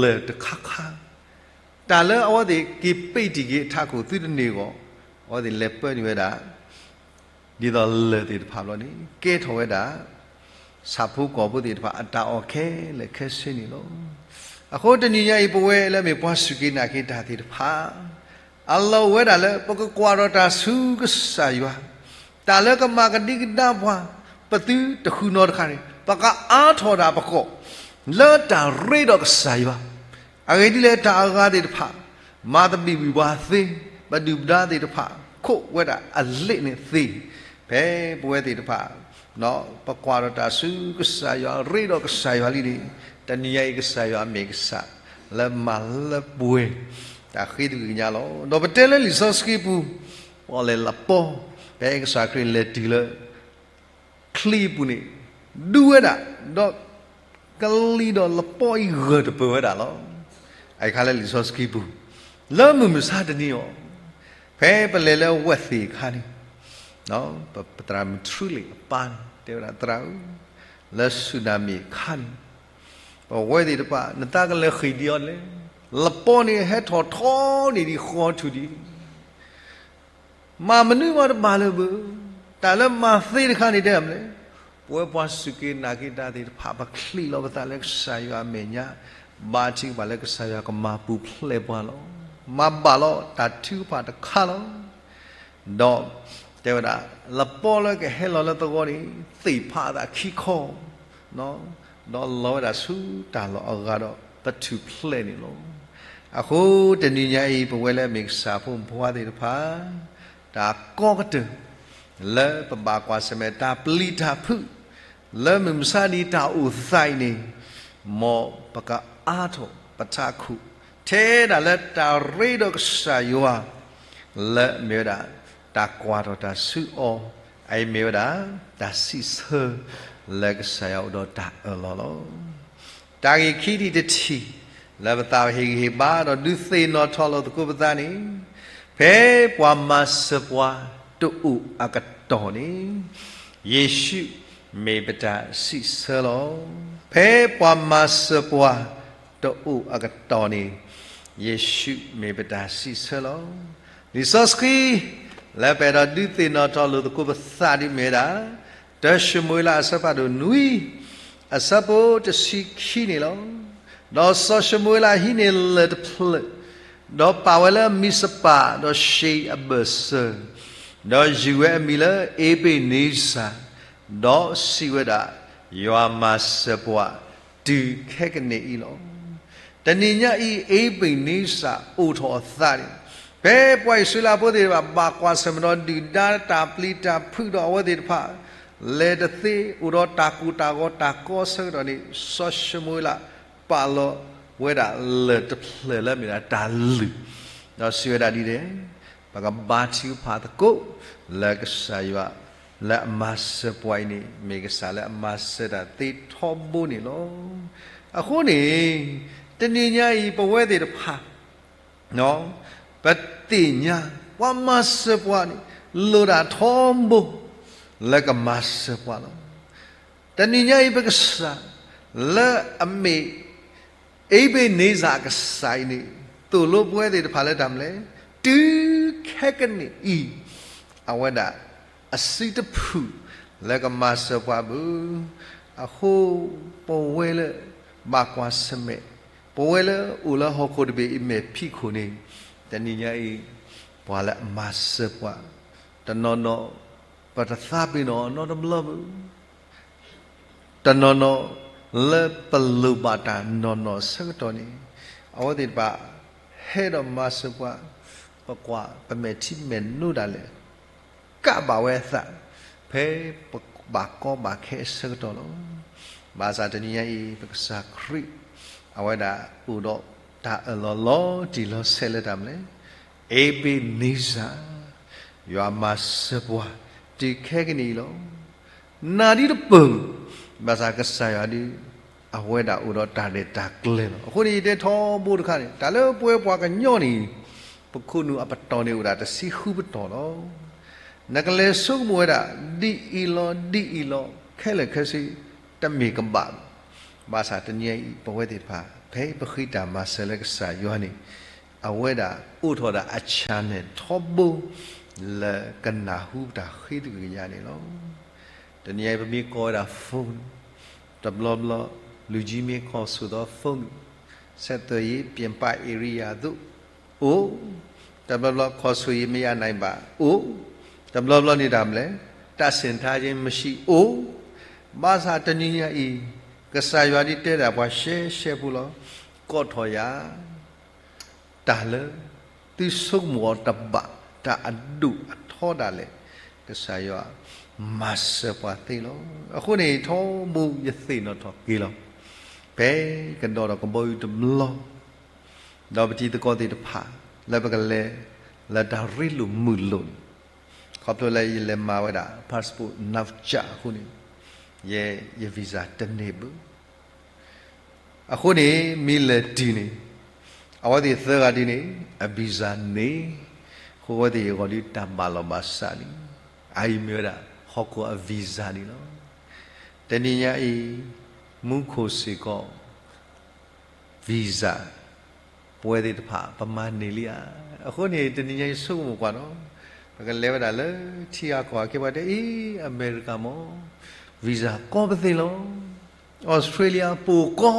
လၢၢ်တခါခါ, တၢ်လၢအဝဲသ့ၣ်က့ၤပ့းတံၢ်က့ၤအထးခိၣ်သုတန့ၢ်အဂီၢ်, အဝဲသ့ၣ်လဲၤပၢနုာ်ဝဲဒၣ် ဒ်သိးလၢၢ်သ့ၣ်တဖၣ်ဘျီန့ၣ် ကဲထီၣ်ဝဲဒၣ် ဆၣ်ဖိကီၢ်ဖိသ့ၣ်တဖၣ်အတၢ်အီၣ်ခဲလၢာ်ခဲဆ့န့ၣ်လီၤ. အဃိတနံၤညါအံၤ ပဝဲလၢအမ့ၢ်ပှၤစူၢ်က့ၤနာ်က့ၤတၢ်သ့ၣ်တဖၣ် အလီၢ်အိၣ်ဝဲဒၣ်လၢ ပကကွၢ်ထီၣ်တၢ်ဆူကစၢ်ယွၤ, တၢ်လၢကမၤကဒံကဒါပှၤ ပသုတဃုနီတခါန့ၣ် ပကအါထီၣ်တၢ်ပကိး လၢတၢ်ရ့ဒီးကစၢ်ယွၤ, အဂ့ၢ်ဒ်လဲၣ် တၢ်အဂၤသ့ၣ်တဖၣ် မၤသဘံၣ်ဘုၣ်ပှၤသ့, ပဒုၣ်ပဒါသ့ၣ်တဖၣ် ခိးဝဲဒၣ်အလ့ၣ်န့ၣ်သ့, ဖဲပဝဲသ့ၣ်တဖၣ် ပကွၢ်ထီၣ်တၢ်ဆူကစၢ်ယွၤ ရ့ဒီးကစၢ်ယွၤလံန့ၣ်, တနံၤညါအံၤကစၢ်ယွၤမ့ၢ်ကစၢ် လၢမၤလၢပှဲၤ တၢ်ဃ့တဂ့ၤညါလီၤ. ဒီးပတဲလၢလံာ်စီဆှံပူၤ ပီၣ်လဲၣ်လပီ ဖဲကစၢ်ခရံာ်လဲၤတုၤလၢ ချံအပူၤန့ၣ် ဒူဝဲဒၣ်, ဒီး ကလံၤဒီးလပီအံၤဂၢၢ်တပၢၢ်ဝဲဒၣ်လီၤ. အအံၤခါလၢလံာ်စီဆှံပူၤ လၢမုၢ်မဆါတနံၤအီၤ, ဖဲပလဲၤလၢဝဲၢ်သ့ၣ်အခါန့ၣ်, ပသရၣ်မုၣ်ထြူလံၣ်အပၢ်န့ၣ် တဲဝဲဒၣ်သရၣ်ဧၢ, လၢဆူၣ်နၤမ့ၣ်အခါန့ၣ် ပဝဲသ့ၣ်တဖၣ် နသးကလဲၤဃ့ၢ်ဒ်အံၤလဲၣ်, လပီန့ၣ်ဟဲထီၣ်ထီန့ၢ်ဒံးဃီထူၣ်ဒံး မၤမနုၤမးတဘၣ်လၢၤဘၣ်. တၢ်လၢမၤသ့တခါန့ၣ်တဲမနုၤလဲၣ်, ပဝဲပှၤစူၢ်က့ၤနာ်က့ၤတၢ်သ့ၣ်တဖၣ် ပချံးလီၤပသးလၢကစၢ်ယွၤအမဲာ်ညါ, ဘါထုကဖၣ်လၢကစၢ်ယွၤကမၤပူၤဖျဲးပှၤလီၤ. မၤဘၣ်လီၤတၢ်ထုကဖၣ်တခါလီၤ. ဒီးတဲဝဲဒၣ် လပီလၢကဟဲလီၤလၢသဝီန့ၣ် သ့ၣ်ဖးအသးခံခီ ဒီးလီၤဝဲဒၣ်ဆူတၢ်လီၢ်အဂၤဒီး ပထူၣ်ဖျဲးန့ၣ်လီၤ. အဃိတနံၤညါအံၤ ပဝဲလၢအမ့ၢ်ကစၢ်ဖိမုၣ်ဖိခွါသ့ၣ်တဖၣ် တၢ်ကီကတၢၢ် လၢပဘၣ်ကွၢ်ဆၢၣ်မဲာ်တၢ်ပျံၤတၢ်ဖုး လၢမုၢ်မဆါနံၤတၢ်အိၣ်သးအံၤန့ၣ်, မ်ပကအါထီၣ်ပထးခိၣ် ထဲဒၣ်လၢတၢ်ရ့ဒီးကစၢ်ယွၤ လၢအမ့ၢ်ဝဲဒၣ် တၢ်ကွၢ်ထီၣ်တၢ်ဆူအီၤ, အအံၤမ့ၢ်ဝဲဒၣ် တၢ်စံးဆၢ လၢကစၢ်ယွၤအိၣ်ဒီးတၢ်အၢၣ်လီၤလီၤ. တၢ်ဂ့ၢ်ခံထံၣ်တထံၣ် လၢပသးဟ့ၣ်ဂံၢ်ဟ့ၣ်ဘါဒီးဒုးသ့ၣ်နီၣ်ထီၣ်လိာ်သကိးပသးန့ၣ်, ဖဲပှၤမၤစၢၤပှၤတအိၣ်အကတီၢ်န့ၣ်, ယ့ၣ်ၡူးမ့ၢ်ပတၢ်စံးဆၢလီၤ. ဖဲပှၤမၤစၢၤပှၤတအိၣ်အကတီၢ်န့ၣ်, ယ့ၣ်ၡူးမ့ၢ်ပတၢ်စံးဆၢလီၤ. လံာ်စီဆှံ လၢပအဲၣ်ဒိးဒုးသ့ၣ်နီၣ်ထီၣ်လိာ်သကိးပသးဒ်မ့ၢ်ဝဲဒၣ် တၢၡမူၤအ့လးအဆၢဖးဒိၣ်နွံ အဆၢဖိတဆံခံန့ၣ်လီၤ. ဒီးစီၤၡမူၤအ့လးဟံးန့ၢ်လၢၢ်တဖျၢၣ်, ဒီးပာ်ဝဲလၢမံးစပၤ ဒီးရှ့အဘၢၣ်စၢၤ, ဒီးယုၢ်ဝဲအမံၤလၢအ့ဘ့းနံစၢ်, ဒီးစံးဝဲဒၣ်, ယွၤမၤစၢၤပှၤ တုၤခဲကနံၣ်အံၤလီၤ. တနံၤညါအံၤ အ့ဘ့းနံစၢ်အိၣ်ထီၣ်အသးန့ၣ်, ဖဲပှၤအံၣ်စရ့လးဖိသ့ၣ်တဖၣ် ဘၣ်ကွၢ်ဆၢၣ်မဲာ်ဒီးဒုၣ်ဒါတၢ်ပျံၤတၢ်ဖုးဒီးအဝဲသ့ၣ်တဖၣ် လဲၤတသ့ အိၣ်ဒီးတၢ်ကိၢ်တၢ်ဂီၤတၢ်ကီအဆၢကတီၢ်န့ၣ်, စီၤၡမူၤအ့လး ပာ်လီၤဝဲဒၣ်လၢၢ်တဖျၢၣ်လၢအမ့ၢ်ဒၣ်တၢ်လုၢ်, ဒီးစံးဝဲဒၣ်ဒ်လဲၣ်, ပကဘါထုကဖၣ်သကိး လၢကစၢ်ယွၤ လၢအမၤစၢၤပှၤအံၤန့ၣ် မ့ၢ်ကစၢ်လၢအမၤစၢၤတၢ်သ့ထီဘိန့ၣ်လီၤ. အဃိန့ၣ် တနံၤညါအံၤ ပဝဲသ့ၣ်တဖၣ် ပသ့ၣ်ညါ ပှၤမၤစၢၤပှၤန့ၣ် လိၣ်ဒၣ်ထီဘိ လၢကမၤစၢၤပှၤလီၤ. တနံၤညါအံၤ ပကစၢ် လၢအမ့ၢ် အ့ဘ့းနံစၢ်အကစၢ်အံၤန့ၣ် သိၣ်လိပဝဲသ့ၣ်တဖၣ်လၢတၢ်မနုၤလဲၣ်, တုၤခဲကနံၣ်အံၤ အဝဲဒၣ် အစုတဖုၣ် လၢကမၤစၢၤပှၤဘၣ်. အဃိ ပဝဲလၢ ဘၣ်ကွၢ်ဆၢၣ်မဲာ်, ပဝဲလၢအိၣ်လၢဟီၣ်ခိၣ်တဘ့ၣ်အံၤမဲာ်ဖံးခိၣ်န့ၣ်, တနံၤညါအံၤ ပှၤလၢအမၤစၢၤပှၤ တနီၤနီၤ ပတသးပ့ၤနီၣ်နီတဘျီဘၣ်. တနီၤနီၤ လၢပလိၣ်ဘၣ်တၢ်နီၢ်နီၢ်အဆၢကတီၢ်န့ၣ်, အဝဲသ့ၣ်တဖၣ် ဟဲဒီးမၤစၢၤပှၤ, ပကွၢ် ပမဲာ်ထံမဲာ်နိဒၣ်လဲာ် ကးဘၣ်ဝဲအသး ဖဲပဘၣ်ကီဘၣ်ခဲအဆၢကတီၢ်လီၤ. ဘၣ်ဆၣ်တနံၤညါအံၤ ပကစၢ်ခရံာ် အဝဲဒၣ်အိၣ်ဒီးတၢ်အၢၣ်လီၤလီၤတံၢ်လီၤဆဲးလၢတၢ်မနုၤလဲၣ်, အ့ဘ့းနံစၢ်, ယွၤမၤစၢၤပှၤ တုၤခဲကနံၣ်အံၤလီၤ. နၤဒ်တပၢၢ်, ဘၣ်ဆၣ်ကစၢ်ယွၤဒ် အဝဲဒၣ်အိၣ်ဒီးတၢ်ရဲၣ်တၢ်ကျဲၤလီၤ. အဃိန့ၣ် ယတဲထီဘိတခါန့ၣ် တၢ်လၢပဝဲပှၤကညီန့ၣ် ပခိၣ်နူာ်အပတီၢ်န့ၣ်အိၣ်ဒၣ်တဆံဃုပတီၢ်လီၤ. နကလဲၤဆိကမိၣ်ဝဲဒၣ် ဒ်အံၤလီၤ ဒ်အံၤလီၤ ခဲလၢာ်ခဲဆ့ တမ့ၢ်ကဘၣ်ဘၣ်. ဘၣ်ဆၣ်တနံၤအံၤ ပဝဲသ့ၣ်တဖၣ် ဖဲပဃ့တၢ်မၤစၢၤလၢကစၢ်ယွၤန့ၣ်, အဝဲဒၣ်အိးထီၣ်ဒၣ်အ channel ထီဘိ လၢကနၢ်ဟူတၢ်ဃ့တကယၤန့ၣ်လီၤ. တနံၤအံၤပမ့ၢ်ကိးဝဲဒၣ် phone, တဘျီဘျီ လူကြီးမင်းခေါ်ဆိုသော phone, ဆက်သွယ်ရေးပြင်ပ area သို့ အိၣ်, တဘျီဘျီ ခေါ်ဆိုရင်မရနိုင်ပါ အိၣ်, တဘျီဘျီန့ၣ်တၢ်မနုၤလဲၣ်, တပ်ဆင်ထားခြင်းမရှိ အိၣ်, ဘၣ်ဆၣ်တနံၤညါအံၤ ကစၢ်ယွၤဒ်တဲဒၣ်ပှၤရှဲရှဲဖိလီၤ, ကိးထီၣ်ယၤ တၢ်လၢ သုဆိကမိၣ်အီၤတဘၣ် တၢ်အဒိၣ်အထီဒၣ်လဲာ် ကစၢ်ယွၤမၤစၢၤပှၤသ့လီၤ. အဃိန့ၣ် ထီဘိယသ့ၣ်နီၣ်ထီၣ်က့ၤလီၤ. ဖဲကဒီးဒီးကဘီယူၤတဘျီ ဒီးပတံၤသကိးသ့ၣ်တဖၣ် လၢပကလဲၤ လၢတၢ်ရ့လိာ်မုာ်လိာ်န့ၣ်, ခီဖျိလၢယလဲၤမၤဝဲဒၣ် passport နောက်ကျ အဃိန့ၣ်, ယဲ ယ visa တန့ၢ်ဘၣ်. အဃိန့ၣ် မ့ၢ်လဲၤတုၤန့ၣ်, အဝဲသ့ၣ်သၢဂၤဒ်န့ၣ် အ visa န့ၣ်, အဃိအဝဲသ့ၣ်အဂီၢ်ဒ်တၢ်ဘၣ်လီၤဘၣ်စးန့ၣ်, အအံၤမ့ၢ်ဝဲဒၣ် ဟီၣ်ခိၣ်အ visa န့ၣ်လီၤ. တနံၤညါအံၤ မူခိၣ်စ့ၢ်ကီး visa ပဝဲသ့ၣ်တဖၣ် ပမၤန့ၢ်လံဧါ. အဃိန့ၣ် တနံၤညါအံၤဆိကမိၣ်ကွၢ်နီၤ, ပကလဲၤဝဲဒၣ်လၢထံဂၤကီၢ်ဂၤ ကဲပှၤတဲအံၤ အမဲရကၤမ့ၢ် visa ကီပသ့လီၤ, Australia ပူၤကီ,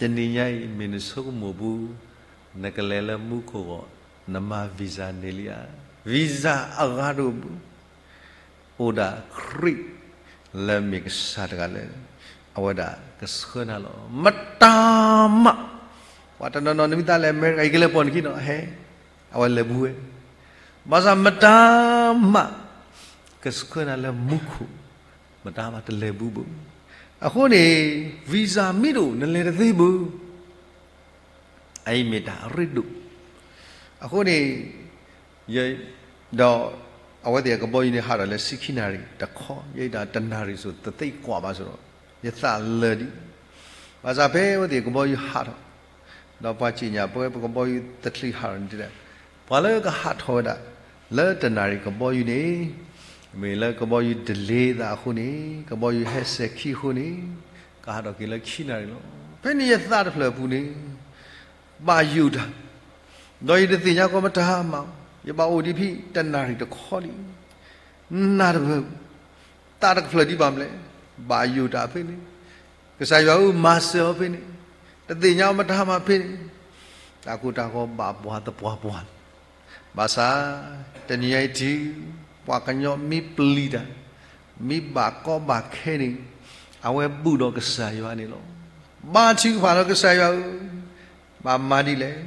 တနံၤညါအံၤ မ့ၢ်နဆိကမိၣ်ပူၤ, နကလဲၤလၢမူခိၣ်ဂီၢ် နမၤ visa န့ၢ်လံဧါ. visa အဂၤတအိၣ်ဘၣ် အိၣ်ဒၣ်ခရံာ်လၢမ့ၢ်ကစၢ်တဂၤလၢ အဝဲဒၣ်ကဆှၢနၤလီၤ. မတၤမး, ပှၤတနီၤနီၤ နမ့ၢ်သးလဲၤအမဲရကၤ ယကလဲၤပိာ်နခံနီၤ ဟဲ, အဝဲလဲၤဘူးဝဲ, ဘၣ်ဆၣ်မတၤမး ကဆှၢနၤလၢမူခိၣ်, မတၤမးတလဲၤဘူးဘၣ်. အဃိန့ၣ် visa မ့ၢ်တအိၣ် နလဲၤတသ့ဘၣ်. အအံၤမ့ၢ်တၢ်အရ့ဒိၣ်. အဃိန့ၣ် ဒီးအဝဲသ့ၣ်အကဘီယူၤန့ၣ် ဟးထီၣ်လၢဆံခံနၣ်ရံၣ်တခီ, ယဲဒၣ်တနၣ်ရံၣ်စိၤ တသ့ကွၢ်ဘၣ်စ့ၢ်ကီး, ယသးလၢာ်ဒံး, ဘၣ်ဆၣ်ဖဲအဝဲသ့ၣ်ကဘီယူၤဟးထီၣ်, ဒီးပှၤစံၣ်ညီၣ်ပဝဲပကဘီယူၤတချုးဟးထီၣ်န့ၣ်တဲဒၣ်, ပှၤလၢကဟးထီၣ်ဝဲဒၣ် လၢတနၣ်ရံၣ်ကဘီယူၤန့ၣ်, မ့ၢ်လၢကဘီယူၤ delay သးအဃိန့ၣ်, ကဘီယူၤဟဲစဲၤခံအဃိန့ၣ်, ကဟးထီၣ်က့ၤလၢခံနၣ်ရံၣ်လီၤ. ဖဲန့ၣ်ယသးတဖျၢၣ်အပူၤန့ၣ် ဘၣ်ယိၣ်တၢ်, ဒီးယတသ့ၣ်ညါကီးမတၤမး, ယဘၣ်အိၣ်ဒံးဖဲတနၣ်ရံၣ်တခီလံ, နၢ်တပၢၢ်, သးတကဖျၢၣ်ဒံးဘၣ်မနုၤလဲၣ်, ဘၣ်ယိၣ်တၢ်ဖဲန့ၣ်, ကစၢ်ယွၤဧၢ မၤစၢၤအီၤဖဲန့ၣ်, တသ့ၣ်ညါအီၤမတၤမးဖဲန့ၣ်, တၢ်ကိၢ်တၢ်ဂီၤဘၣ်ပှၤသပှၢ်ပှၢ်, ဘၣ်ဆၣ် တနံၤညါအံၤထံၣ်, ပှၤကညီမ့ၢ်ပျံၤတၢ်, မ့ၢ်ဘၣ်ကီဘၣ်ခဲန့ၣ်, အဝဲဘူၣ်ဒီးကစၢ်ယွၤန့ၣ်လီၤ. ဘါထုကဖၣ်လီၤကစၢ်ယွၤဧၢ, ဘၣ်မၤဒ်လဲၣ်,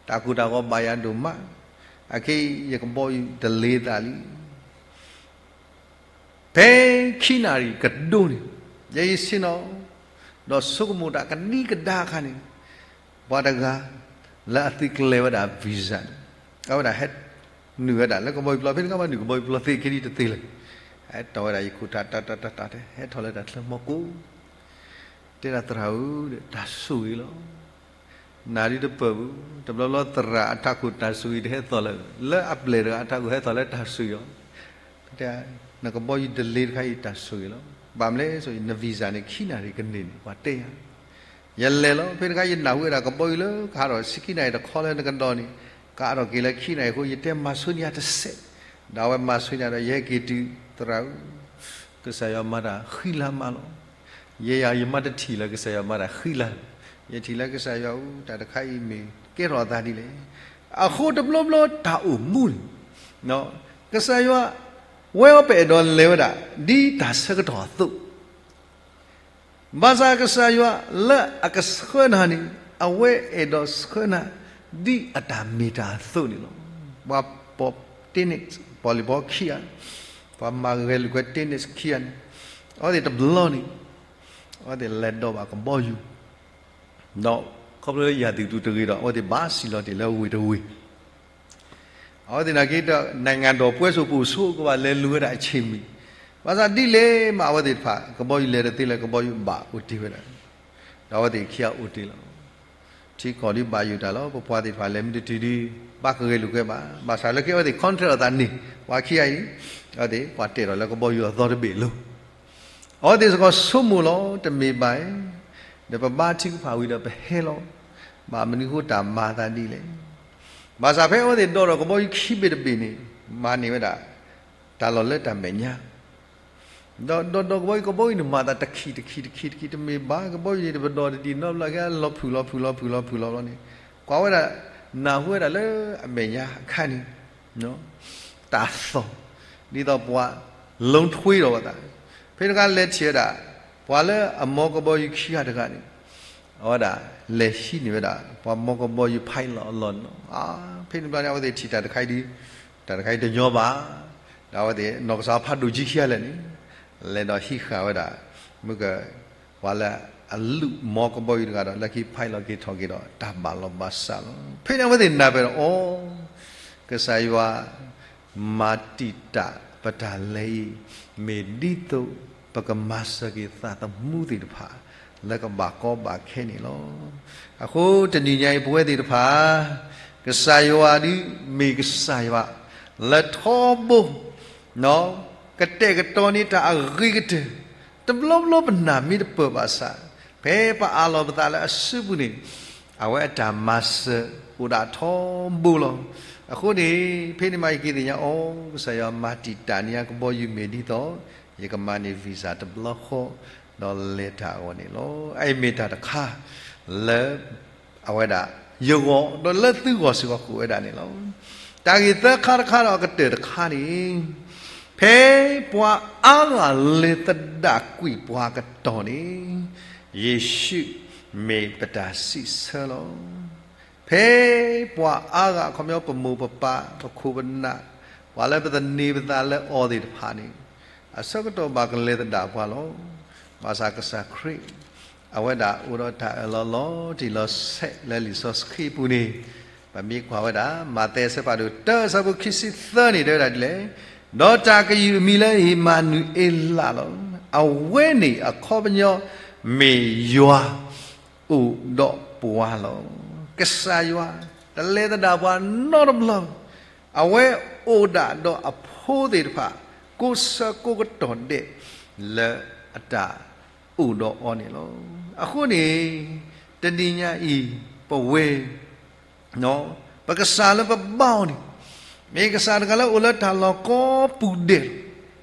တၢ်ကိၢ်တၢ်ဂီၤဘၣ်ယၤဒိၣ်မး, အခဲအံၤယကဘီယူၤ delay သးလံ ဖဲခံနၣ်ရံၣ်ကဒိန့ၣ်, ယဲယဆ့ၣ်နီၤ, ဒီးဆိကမိၣ်တၢ်ကဒံကဒါအခါန့ၣ်, ပှၤတဂၤ လၢအသုးကျဲၤဝဲဒၣ် visa န့ၣ်, အဝဲဒၣ်ဟဲနုာ်ဝဲဒၣ်လၢကဘီယူၤပျီ, ဖဲန့ၣ်ကဘၣ်နုာ်ကဘီယူၤပျီသ့ခဲဒံးတသ့လၢၤ, ဟဲတီၢ်ဝဲဒၣ်ယခိၣ်ထးတၢ်တၢ်တၢ်တၢ် ဟဲထီၣ်လၢတၢ်ချၢမီကိ, တဲဒၣ်သရၣ်ဧၢ, တၢ်ဆိၣ်ဂ့ၤလီၤ. နၢ်ဒ်တပၢၢ်ဘၣ်, တဘျီဘျီသရၣ်အထးခိၣ်တၢ်ဆိၣ်ဂ့ၤတဟဲသီၣ်လၢၤ, လၢအပျဲၢ်တဂၤအထးခိၣ်ဟဲသီၣ်လၢတၢ်ဆိၣ်ဂ့ၤအီၤ, တဲ, နကဘီယူၤ delay တခါအံၤတၢ်ဆိၣ်ဂ့ၤလီၤ. ဘၣ်မနုၤလဲၣ်, န visa န့ၣ် ခံနၣ်ရံၣ်ကန့ၢ်န့ၣ် ပှၤတဲယၤ, ယလဲၤလီၤ. ဖဲတခါယနၢ်ဟူဝဲဒၣ်ကဘီယူၤလၢကဟးထီၣ်ဆံခံနၣ်ရံၣ်တခီလၢနကဒီးန့ၣ်, ကဟးထီၣ်က့ၤလၢခံနၣ်ရံၣ်အဃိ ယတဲမၤဆိန့ၢ်ယၤတစဲး, ဒီးအဝဲမၤဆိန့ၢ်ဒီး ယဟဲက့ၤတုၤသရၣ်ဧၢ, ကစၢ်ယွၤမၤတၢ်ဃံလၤမးလီၤ. ယဲယၤယမါတထံၣ်လၢၤ ကစၢ်ယွၤမၤတၢ်ဃံလၤ, ယထံၣ်လၢကစၢ်ယွၤဧၢ, တၢ်တခါအံၤမ့ၢ်ကဲထီၣ်အသးဒ်လဲၣ်. အဃိတဘျီဘျီတၢ်အိၣ်မူန့ၣ်, ကစၢ်ယွၤ ဝဲအီၤပအဲၣ်ဒိးလဲၤဝဲဒၣ် ဒ်တၢ်ဆၢကတီၢ်အသိး ဘၣ်ဆၣ်ကစၢ်ယွၤလၢအကဆှၢနၤန့ၣ် အဝဲအဲၣ်ဒိးဆှၢနၤ ဒ်အတၢ်မ့ၢ်တၢ်အသိးန့ၣ်လီၤ. ပှၤပိာ် tennis ပီၣ်လံၣ်ဘီခံဂၤ, ပှၤမၤဂဲၤလိာ်ကွဲ tennis ခံဂၤန့ၣ်, အဝဲသ့ၣ်တဘျီန့ၣ် အဝဲသ့ၣ်လဲၤဒိးဘၣ်ကဘီယူၤ, ဒီးခီဖျိလၢယၤသံၣ်ကတူာ်တဂ့ၤဒီး အဝဲသ့ၣ်ဘၣ်စံၣ်လီၤတ့ၢ်လၢဝ့ၢ်တဝ့ၢ် အဝဲသ့ၣ်နာ်က့ဒီး နိုင်ငံတော်ပွဲဆို ပအိၣ်ဆိကဘၣ်လဲၤလူၤဝဲဒၣ်အဆ့ၣ်မံၤ, ဘၣ်ဆၣ်ဒ်လဲၣ်မး အဝဲသ့ၣ်တဖၣ် ကဘီယူၤလဲၤတသ့လၢၤ ကဘီယူၤဘၣ်အိၣ်တ့ၢ်ဝဲဒၣ်, ဒီးအဝဲသ့ၣ်ခံဂၤအိၣ်တ့ၢ်လီၤ. ထံကီၢ်ဒ်ဘၣ်ယိၣ်တၢ်လီၤ. ပပှၤသ့ၣ်တဖၣ်လဲၤမ့ၢ်တတုၤဒ် ဘၣ်ကဂဲၤလိာ်ကွဲဘၣ်. ဘၣ်ဆၣ်လၢခံအဝဲသ့ၣ် contract အသးန့ၣ် ပှၤခံဂၤအံၤ အဝဲသ့ၣ်ပှၤတဲာ်ထီၣ်လၢကဘီယူၤအသီတဘ့ၣ်လီၤ. အဝဲသ့ၣ်စ့ၢ်ကီးဆိကမိၣ်လီၤ တမ့ၢ်ဘၣ်ဧါ ဒီးပဘါထုကဖၣ်ဝံၤဒီးပဟဲလီၤ, ဘၣ်မနုၤအဃိတၢ်မၤအသးဒ်လဲၣ်. ဘၣ်ဆၣ်ဖဲအဝဲသ့ၣ်ဒိးထီၣ်ကဘီယူၤခံဘ့ၣ်တဘ့ၣ်န့ၣ် မၤန့ၢ်ဝဲဒၣ် တၢ်လီၢ်လၢတၢ်မဲာ်ညါ ဒီးဒိးဒိးကဘီယူၤ ကဘီယူၤန့ၣ် မၤသးတခံးတခံးတခံးတခံး တမ့ၢ်ဘၣ် ကဘီယူၤန့ၣ် တပဒိးတဒံးနီတဘျီ ကဲလီၤဖုၣ်လီၤဖုၣ်လီၤဖုၣ်လီၤဖုၣ်လီၤဘျီန့ၣ် ကွၢ်ဝဲဒၣ်နၢ်ဟူဝဲဒၣ်လၢအမဲာ်ညါအခါန့ၣ် တၢ်သီၣ် ဒ်သိးပှၤ လူင်းထွေး ဒီးဝဲသး, ဖဲန့ၣ်အခါလဲၤထံၣ်ဝဲဒၣ် ပှၤလၢအမီကဘီယူၤခံဂၤတဂၤန့ၣ် အဝဲဒၣ်လဲၤဟံးန့ၢ်ဝဲဒၣ် ပှၤမီကဘီယူၤ pilot အလီၢ်န့ၣ်လီၤ. ဖဲန့ၣ်ဘျီန့ၣ် အဝဲသ့ၣ်ထံၣ်တၢ်တခါအံၤဒုး တၢ်တခါအံၤတညီဘၣ်, ဒီးအဝဲသ့ၣ် နီၢ်ကစၢ်ဖးဒိၣ်ကံခံဂၤလဲၣ်န့ၣ် လဲၤဒီးဟံးဃာ်ဝဲဒၣ် မုၢ်က ပှၤလၢအလူးမီကဘီယူၤတဂၤဒီး လၢခံ pilot က့ၤထီၣ်က့ၤဒီး တၢ်ဘၣ်လီၤဘၣ်စးလီၤ. ဖဲန့ၣ်အဝဲသ့ၣ်နၢ်ပၢၢ်ဒီး အိ ကစၢ်ယွၤ မၤတံာ်တာ်ပတၢ်လဲၤအံၤ မ့ၢ်ဒ်သိးပကမၤစၢၤက့ၤသးသမူသ့ၣ်တဖၣ် လၢကဘၣ်ကီဘၣ်ခဲန့ၣ်လီၤ. အဃိတနံၤညါအံၤ ပဝဲသ့ၣ်တဖၣ် ကစၢ်ယွၤဒုးမ့ၢ်ကစၢ်ယွၤ လၢထီဘိ ကတဲာ်ကတီၤန့ၢ်တၢ်အဂ့ၤကတၢၢ် တဘျီဘျီပနၢ်မ့ၢ်တပၢၢ်ဘၣ်ဆၣ် ဖဲပအးလီၤပသးလၢအစုပူၤန့ၣ် အဝဲအတၢ်မၤစၢၤအိၣ်ဒၣ်ထီဘိလီၤ. အဃိန့ၣ် ဖဲန့ၣ်မးယက့ၤသ့ၣ်ညါ အိ ကစၢ်ယွၤမၤတံာ်တာ်န့ၢ်ယၤကဘီယူၤမ့ၢ်ဒ်သိး ယကမၤန့ၢ် visa တဘျီဃီ ဒီးလဲၤတၢ်အဂီၢ်န့ၣ်လီၤ. အအံၤမ့ၢ်တၢ်တခါ လၢ အဝဲဒၣ် ယဂီၢ် ဒီးလၢသုဂီၢ်စ့ၢ်ကီးဃုာ်ဝဲဒၣ်န့ၣ်လီၤ. တၢ်ဂ့ၢ်သၢခါတခါဒီးအကတၢၢ်တခါန့ၣ် ဖဲပှၤအါဂၤလဲၤသဒၣ်ကွံာ်ပှၤကတီၢ်န့ၣ် ယ့ၣ်ၡူးမ့ၢ်ပတၢ်စံးဆၢလီၤ. ဖဲပှၤအါဂၤ အခီပညီပမိၢ်ပပၢ် ပခိၣ်ပနၢ် ပှၤလၢပသန့ၤပသးလၢအီၤသ့ၣ်တဖၣ်န့ၣ် အဆၢကတီၢ်ဘၣ်ကလဲၤသဒၣ်ပှၤလီၤ. ဘၣ်ဆၣ်ကစၢ်ခရံာ် အဝဲဒၣ်အိၣ်ဒီးတၢ်အၢၣ်လီၤလီၤတံၢ်လီၤဆဲးလၢလံာ်စီဆှံပူၤန့ၣ် ပမ့ၢ်ကွၢ်ဝဲဒၣ် မးသဲအဆၢဖးဒိၣ်တၢ အဆၢဖိခံဆံသၢန့ၣ် တဲဝဲဒၣ်ဒ်လဲၣ်, ဒီးတၢ်ကယုၢ်အမံၤလၢအံၤ မၤနူၤအ့လးလီၤ. အဝဲန့ၣ်အခီပညီ မ့ၢ်ယွၤ အိၣ်ဒီးပှၤလီၤ. ကစၢ်ယွၤ တလဲၤသဒၣ်ပှၤနီတဘျီ, အဝဲအိၣ်ဒၣ်ဒီးအဖိသ့ၣ်တဖၣ် ကိးဆၢကိးကတီၢ်ဒဲး လၢအတၢ်အိၣ်ဒီးအီၤန့ၣ်လီၤ. အဃိန့ၣ် တနံၤညါအံၤ ပဝဲ ပကစၢ်လၢပဘါအီၤန့ၣ် မ့ၢ်ကစၢ်တဂၤလၢအိၣ်လၢတၢ်လီၢ်ကိးပူၤဒဲးလီ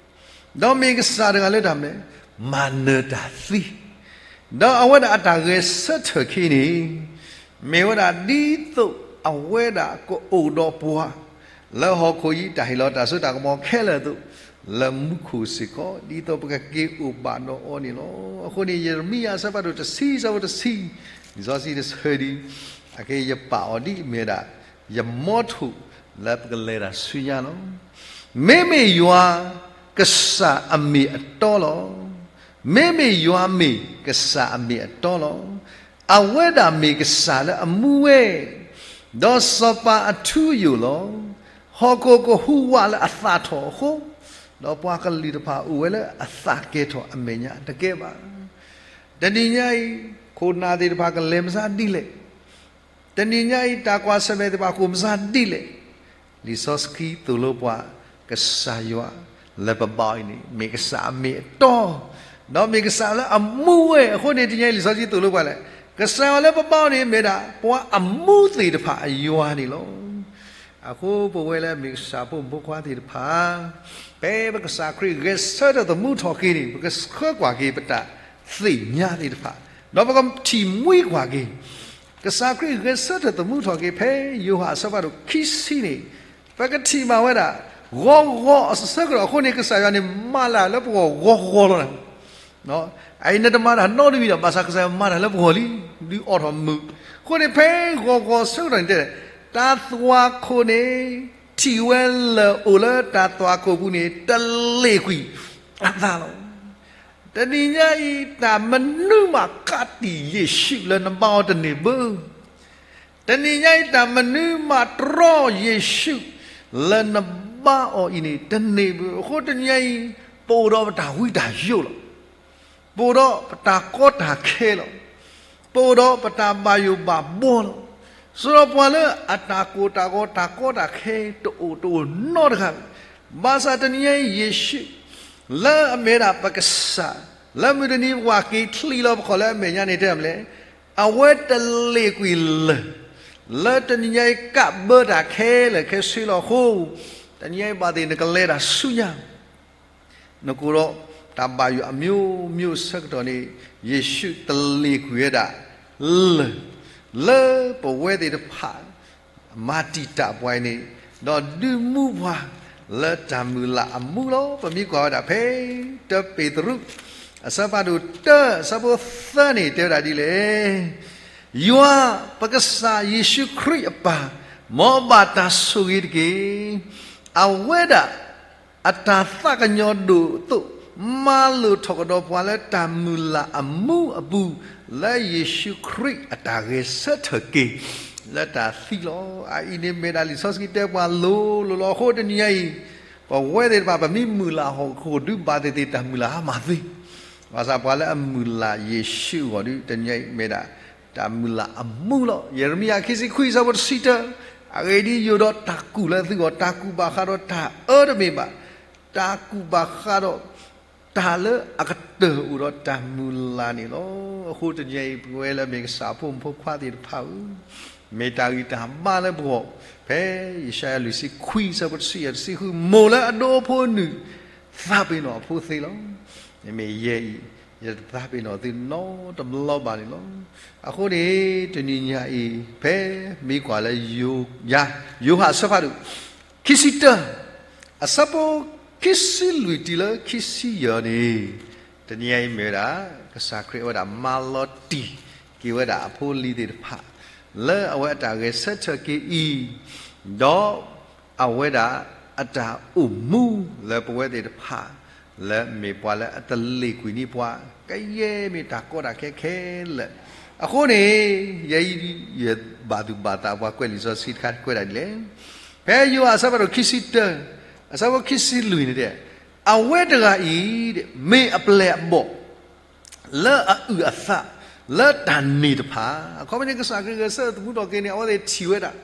ၤ. ဒီးမ့ၢ်ကစၢ်တဂၤလၢတၢ်မနုၤလဲၣ် မၤနၢၤတၢ်သံ, ဒီးအဝဲဒၣ်အတၢ်ဂဲၤဆၢထၢၣ်ခံန့ၣ် မ့ၢ်ဝဲဒၣ်ဒ်သိးအဝဲဒၣ်ကအိၣ်ဒီးပှၤ လၢဟီၣ်ခိၣ်အံၤ တၢ်ဟ့ၣ်လီၤတၢ်စိတၢ်ကမီၤခဲလၢာ်အသိး လၢမူခိၣ်စ့ၢ်ကီး ဒ်သိးပကက့ၤအိၣ်ဘၣ်ဒီးအီၤန့ၣ်လီၤ. အဃိန့ၣ် ယရမံယၤအဆၢဖးဒိၣ်တဆံ အဆၢဖိတဆံ လံာ်စီဆှံတဆၢဒု အက့ယပာ်အီၤဒ်အမ့ၢ်ဝဲဒၣ် ယမီထိၣ်လၢပကလဲၤတၢ်ဆူညါလီၤ. မ့မ့ၢ်ယွၤကစၢ်အမ့ၢ်အတီလီၤ. မ့မ့ၢ်ယွၤမ့ၢ်ကစၢ်အမ့ၢ်အတီလီၤ. အဝဲဒၣ်မ့ၢ်ကစၢ်လၢအမူဝဲ, ဒီးစီၤပၤအထူအယိာ်လီၤ. ဟီၣ်ခိၣ်ကဟူးဝးလၢအသၣ်ထီၣ်အဃိ, ဒီးပှၤကလုာ်တဖၣ်အိၣ်ဝဲလၢအသးကဲထီၣ်အမဲာ်ညါတကဲဘၣ်. တနံၤညါအံၤ ခိၣ်နၢ်သ့ၣ်တဖၣ်ကလဲၤမစါဒ်လဲၣ် တနံၤညါအံၤ တၢ်ကွၢ်ဆၢၣ်မဲာ်သ့ၣ်တဖၣ်ကအိၣ်မစါဒ်လဲၣ်, လံာ်စီဆှံသိၣ်လိပှၤ ကစၢ်ယွၤလၢပဘါအီၤအံၤန့ၣ် မ့ၢ်ကစၢ်အမ့ၢ်အတီ, ဒီးမ့ၢ်ကစၢ်လၢအမူဝဲ. အဃိန့ၣ် တနံၤညါအံၤ လံာ်စီဆှံသိၣ်လိပှၤလဲၣ်, ကစၢ်ယွၤလၢပဘါအီၤန့ၣ် မ့ၢ်ဒၣ်ပှၤအမူသ့ၣ်တဖၣ်အယွၤန့ၣ်လီၤ. အဃိပဝဲလၢမ့ၢ်ကစၢ်ဖိမုၣ်ဖိခွါသ့ၣ်တဖၣ်, ဖဲပကစၢ်ခရံာ်ဂဲၤဆၢထၢၣ်သမူထီၣ်က့ၤန့ၣ် ပကဆှၢကွၢ်က့ၤပတၢ်သ့ၣ်ညါသ့ၣ်တဖၣ်, ဒီးပကထံၣ်မှံကွၢ်က့ၤ ကစၢ်ခရံာ်ဂဲၤဆၢထၢၣ်သမူထီၣ်က့ၤ ဖဲယိၤဟၣ်အဆၢဖးဒိၣ်ခံဆံန့ၣ်, ပကထံၣ်ဘၣ်ဝဲဒၣ် ဂီၤဂီၤအဆၢကတီၢ်အဃိန့ၣ် ကစၢ်ယွၤန့ၣ်မၤလၢလၢပဂီၢ်ဂီၤဂီၤလီၤ. အအံၤနတမၤတၢ်နီတမံၤဒီး ဘၣ်ဆၣ်ကစၢ်ယွၤမၤတၢ်လၢပဂီၢ်လံ, ဒုးအိးထီၣ်မုာ်. အဃိန့ၣ် ဖဲဂီၤဂီၤအဆၢကတီၢ်န့ၣ်တဲ, တၢ်သွၣ်ခိၣ်န့ၣ် ထံၣ်ဝဲလၢၢ်အိၣ်လၢတၢ်သွၣ်ခိၣ်ပူၤန့ၣ် တလ့ၣ်ကွံာ်အသးလီၤ. တနံၤညါအံၤ တၢ်မနုၤမးကးတံာ်ယ့ၣ်ၡူးလၢနဘါအီၤတန့ၢ်ဘၣ်. တနံၤညါအံၤ တၢ်မနုၤမးတြီယ့ၣ်ၡူးလၢနဘါအီၤအံၤန့ၣ် တန့ၢ်ဘၣ်. အဃိတနံၤညါအံၤ ပအိၣ်ဒီးပတၢ်ဝံတၢ်ယိးလီၤ. ပအိၣ်ဒီးပတၢ်ကီတၢ်ခဲလီၤ. ပအိၣ်ဒီးပတၢ်ဘၣ်ယိၣ်ဘၣ်ဘှီလီၤ. စံးဒီးပှၤလၢအတၢ်ကိၢ်တၢ်ဂီၤတၢ်ကီတၢ်ခဲတအိၣ်တအိၣ်နီတဂၤဘၣ်. ဘၣ်ဆၣ်တနံၤညါအံၤ ယ့ၣ်ၡူး လၢအမ့ၢ်ဝဲဒၣ်ပကစၢ် လၢမုၢ်တနံၤပှၤက့ၤချံးလီၤပခီၣ်လၢအမဲာ်ညါန့ၣ်တဲမလဲၣ်, အဝဲတလ့ၣ်ကွံာ်လၢၢ်, လၢတနံၤညါအံၤကးဘၢတၢ်ခဲလၢာ်ခဲဆ့လီၤအဃိ, တနံၤညါအံၤဘၣ်သ့ၣ်နကလဲၤတၢ်ဆူညါ နကိးဒီးတၢ်ဘၣ်ယိၣ်အမျိုးမျိုးဆၢကတီၢ်န့ၣ်, ယ့ၣ်ၡူးတလ့ၣ်ကွံာ်ဝဲဒၣ်လၢၢ်, လၢပဝဲသ့ၣ်တဖၣ် မၤတံာ်တာ်ပှၤအံၤန့ၣ်, ဒီးဒုးမူပှၤလၢတၢ်မုၢ်လၢ်အမူလီၤ. ပမ့ၢ်ကွၢ်ဝဲဒၣ်ဖဲ တၢပ့းတရူး အဆၢဖးဒိၣ်တၢ အဆၢဖိသၢန့ၣ် တဲဝဲဒၣ်ဒ်လဲၣ်, ယွၤပကစၢ်ယ့ၣ်ၡူးခရံာ်အပၢ်, မ်ဘၣ်တၢ်ဆိၣ်ဂ့ၤတက့ၢ်. အဝဲဒၣ် အတၢ်သးကညီၤဒိၣ်အသိး, မၤလိာ်ထီၣ်ကဒီးပှၤလၢတၢ်မုၢ်လၢ်အမူအပူၤ, လၢယ့ၣ်ၡူးခရံာ်အတၢ်ဂဲၤဆၢထၢၣ်က့ၤ လၢတၢ်သံလီၤ. အအံၤန့ၣ်မ့ၢ်ဒၣ်လံာ်စီဆှံတဲပှၤလိၤလိၤလီၤ. အဃိတနံၤညါအံၤ, ပဝဲသ့ၣ်တဖၣ် ပမ့ၢ်မုၢ်လၢ်ဟီၣ်ခိၣ်ဒုးဘၣ်သ့ၣ်သ့ၣ် တၢ်မုၢ်လၢ်ဟါမၢ်သ့, ဘၣ်ဆၣ်ပှၤလၢအမုၢ်လၢ်ယ့ၣ်ၡူးအဂီၢ်ဒုး တနံၤညါအံၤမ့ၢ်ဒၣ် တၢ်မုၢ်လၢ်အမူလီၤ. ယံးရမံယၤ ခံဆံခွံ အဆၢဖိတဆံတၢ, အဂ့ၢ်ဒ်အံၤ, ယိာ်ဒီးတၢ်ကူၣ်လၢသုဂီၢ်, တၢ်ကူၣ်ဘၣ်ဃးဒီးတၢ်အၢတမ့ၢ်ဘၣ်, တၢ်ကူၣ်ဘၣ်ဃးဒီး တၢ်လၢအကတၢၢ်အိၣ်ဒီးတၢ်မုၢ်လၢ်န့ၣ်လီၤ. အဃိတနံၤအံၤ ပဝဲလၢအမ့ၢ်ကစၢ်အဖိမုၣ်ဖိခွါသ့ၣ်တဖၣ်ဧၢ, မ့ၢ်တၢ်ဂံၢ်တၢ်ဘါလၢပဂီၢ်, ဖဲယၡါယၤလွံၢ်ဆံခွံ အဆၢဖိတဆံယဲၢ် တဆံဃု, မိၢ်လၢအဒိဖိနုၢ် သးပ့ၤနီၣ်အဖိသ့လီၤ. မ့မ့ၢ်ယဲအံၤ, ယတသးပ့ၤနီၣ်သုနီတဘျီဘၣ်န့ၣ်လီၤ. အဃိန့ၣ် တနံၤညါအံၤ ဖဲမ့ၢ်ကွၢ်လၢယိၤ, ယၤ, ယိၤဟၣ်အဆၢဖးဒိၣ် ခံဆံတၢ, အဆၢဖိခံဆံလွံၢ်တုၤလၢခံဆံယဲၢ်န့ၣ်, တနံၤညါအံၤမ့ၢ်ဝဲဒၣ် ကစၢ်ခရံာ်အဝဲဒၣ်မၤလီၤတံၢ်က့ၤဝဲဒၣ်အဖိအလံၤသ့ၣ်တဖၣ် လၢအဝဲအတၢ်ဂဲၤဆၢထၢၣ်က့ၤအံၤ, ဒီး အဝဲဒၣ်အတၢ်အိၣ်မူလၢပဝဲသ့ၣ်တဖၣ် လၢမ့ၢ်ပှၤလၢအတလ့ၣ်ကွံာ်န့ၢ်ပှၤ ကယဲၢ်မ့ၢ်တၢ်ကီတၢ်ခဲခဲလၢာ်. အဃိန့ၣ် ယဲအံၤယဘၣ်သူၣ်ဘၣ်သးပှၤကွဲးလံာ်စီဆှံတခါကွဲးဒၣ်ဒ်လဲၣ်. ဖဲယိၤဟၣ်အဆၢဖးဒိၣ်ခံဆံတၢ အဆၢဖိခံဆံလွံၢ်န့ၣ်တဲ, အဝဲတဂၤအံၤ မ့ၢ်အပျဲၢ်အဘီၣ် လၢအအုၣ်အသး လၢတၢ်န့ၢ်တဖၣ်, အခီပညီ ကစၢ်ခရံာ်ဂဲၤဆၢထၢၣ်သမူထီၣ်က့ၤန့ၣ် အဝဲသ့ၣ်ထံၣ်ဝဲဒၣ်,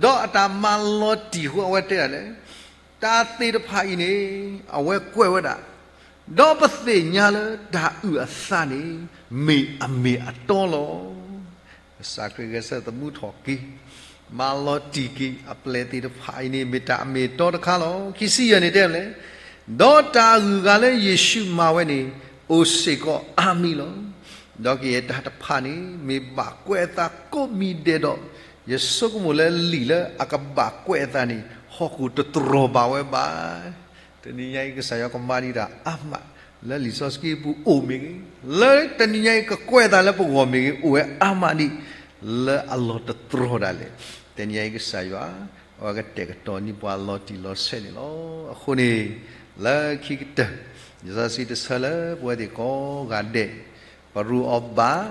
ဒီးအတၢ်မၤလီၤတံၢ်အဃိ အဝဲတဲဒၣ်လဲၣ်, တၢ်သ့ၣ်တဖၣ်အံၤန့ၣ် အဝဲကွဲးဝဲဒၣ်, ဒီးပသ့ၣ်ညါလၢတၢ်အုၣ်အသးန့ၣ် မ့ၢ်အမ့ၢ်အတီလီၤ. ကစၢ်ခရံာ်ဂဲၤဆၢထၢၣ်သမူထီၣ်က့ၤ, မၤလီၤတံၢ်က့ၤ အပျဲၢ်သ့ၣ်တဖၣ်အံၤန့ၣ် မ့ၢ်တၢ်အမ့ၢ်အတီတခါလီၤ. ခံဆံယဲၢ်န့ၣ်တဲလဲၣ်, ဒီးတၢ်အဂုၤအဂၤလၢယ့ၣ်ၡူးမၤဝဲန့ၣ် အိၣ်စ့ၢ်ကီးအါမံၤလီၤ. ဒီးကယဲၢ်တၢ်တဖၣ်န့ၣ် မ့ၢ်ဘၣ်ကွဲးအသးကိးမံၤဒဲးဒီး, ယဆိကမိၣ်လၢလံာ်လၢအကဘၣ်ကွဲးအသးန့ၣ် ဟီၣ်ခိၣ်တတြီၢ်ဘၣ်ဝဲဘၣ်. တနံၤညါအံၤ ကစၢ်ယွၤကမၤဒံးတၢ်အါမး လၢလံာ်စီဆှံပူၤအိၣ်မ့ၢ်ဂ့ၤ, လၢတနံၤညါအံၤ ကကွဲးအသးလၢပဂီၢ်မ့ၢ်ဂ့ၤ အိၣ်ဝဲအါမးဒံး လၢအလီၢ်တတြီၢ်ဒၣ်လဲာ်. တနံၤညါအံၤ ကစၢ်ယွၤ အဝဲကတဲာ်ကတီၤန့ၢ်ပှၤလီၤတံၢ်လီၤဆဲးန့ၣ်လီၤ. အဃိန့ၣ် လၢခံကတၢၢ် လံာ်စီဆှံတဆၢလၢပဝဲသ့ၣ်ကိးဂၤဒဲး ပရူးအီၤဘၣ်,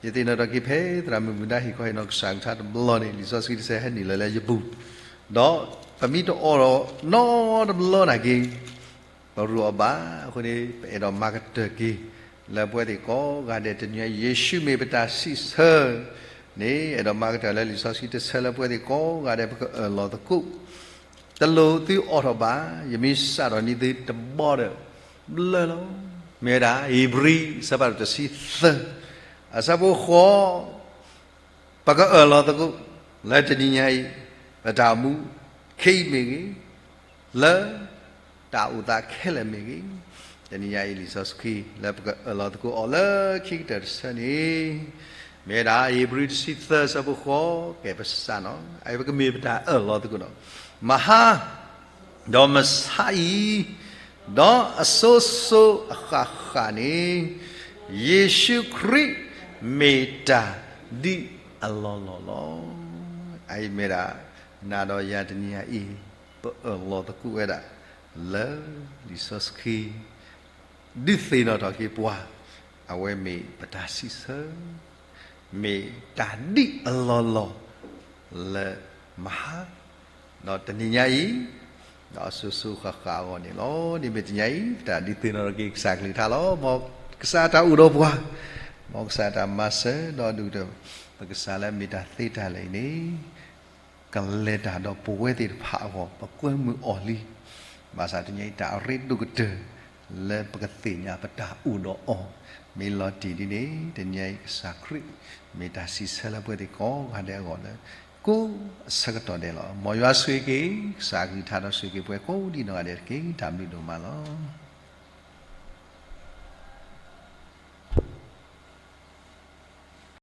ယသ့ၣ်နီၣ်ထီၣ်က့ၤဖဲ သရၣ်မုၣ်မုၢ်ဒါဟ့ၣ်ခီဟ့ၣ်နီၤကစၢ်ကထါတဘျီန့ၣ် လံာ်စီဆှံတဆၢဟဲနုာ်လီၤလၢယပူၤ, ဒီးပမ့ၢ်တအိးထီၣ်နီတဘျီနာ်က့ၤ ပရူးအီၤဘၣ်. အဃိန့ၣ် ပအဲၣ်ဒိးမၤကတၢၢ်က့ၤ လၢပဝဲသ့ၣ်ကိးဂၤဒဲး တနံၤညါ ယ့ၣ်ၡူးမ့ၢ်ပတၢ်စံးဆၢန့ၣ် အဲၣ်ဒိးမၤကတၢၢ်လၢလံာ်စီဆှံတဆၢလၢပဝဲသ့ၣ်ကိးဂၤဒဲး ပကအၢၣ်လီၤသကိး တလိၣ်သုအိးထီၣ်ဘၣ်, ယမ့ၢ်စးထီၣ်န့ၢ်သုတဘျီဒီး ဘျၢလီၤ. မ့ၢ်ဝဲဒၣ် ဧ့ၤဘြံၤ အဆၢဖးဒိၣ်တဆံသၢ အဆၢဖိဃိး ပကအၢၣ်လီၤသကိး လၢတနံၤညါအံၤ ပတၢ်အိၣ်မူခဲအံၤမ့ၢ်ဂ့ၤ, လၢတၢ်အိၣ်သးခဲလၢာ်မ့ၢ်ဂ့ၤ, တနံၤညါအံၤ လံာ်စီဆှံလၢပကအၢၣ်လီၤသကိးအီၤလၢခံကတၢၢ်တဆၢန့ၣ် မ့ၢ်ဝဲဒၣ် ဧ့ၤဘြံၤတဆံသၢ အဆၢဖိဃိး ကဲပစးနီၤ, အဝဲပကမ့ၢ်ပတၢ်အၢၣ်လီၤသကိးနီၤ, မဟါ ဒီးမဆါအံၤ, ဒီးအစိၤစိၤအဃၣ်ဃၣ်န့ၣ်, ယ့ၣ်ၡူးခရံာ်မ့ၢ်တၢ်ဒ်အလီၢ်လီၢ်လီၤ. အအံၤမ့ၢ်ဒၣ် နၤဒီးယၤတနံၤညါအံၤ ပအၢၣ်လီၤသကိးဝဲဒၣ် လၢလံာ်စီဆှံ ဒုးသ့ၣ်နီၣ်ထီၣ်က့ၤပှၤ, အဝဲမ့ၢ်ပတၢ်စံးဆၢ မ့ၢ်တၢ်ဒ်အလီၢ်လီၢ် လၢမဟါ ဒီးတနံၤညါအံၤ, ဒီးအစိၤစိၤဃၣ်ဃၣ်အဂီၢ်န့ၣ်လီၤ. ဒ်မ့ၢ်တနံၤညါအံၤ ပတၢ်ဒုးသ့ၣ်နီၣ်ထီၣ်က့ၤကစၢ်ကလုၢ်ကထါလီၤ. မ်ကစၢ်တၢ်အိၣ်ဒီးပှၤ, မ်ကစၢ်တၢ်မၤစၢၤဒီးဒုးဒီး ပကစၢ်လၢအမ့ၢ်တၢ်သ့တၢ်လၢာ်အံၤန့ၣ် ကလဲၤတၢ်ဒီးပဝဲသ့ၣ်တဖၣ်အဂီၢ် ပကွဲမုာ်အီၤလံ. ဘၣ်ဆၣ်တနံၤညါအံၤ တၢ်အရ့ဒိၣ်ကတၢၢ် လၢပကသ့ၣ်ညါပတၢ်အိၣ်ဒီးအီၤ, မ့ၢ်လီၤတံၢ်ဒ်န့ၣ် တနံၤအံၤကစၢ်ခရံာ် မ့ၢ်တၢ်စံးဆၢလၢပဝဲသ့ၣ်ကိးဂၤဒဲးအဂီၢ်လၢ ကိးအဆၢကတီၢ်ဒဲးလီၤ. မ်ယွၤဆိၣ်ဂ့ၤက့ၤ ကစၢ်အကလုၢ်ကထါဒီးဆိၣ်ဂ့ၤက့ၤပှၤကိးဒံးနီၢ်ဂၤဒဲးတက့ၢ်. တၢ်ဘျုးဒိၣ်မးလီၤ.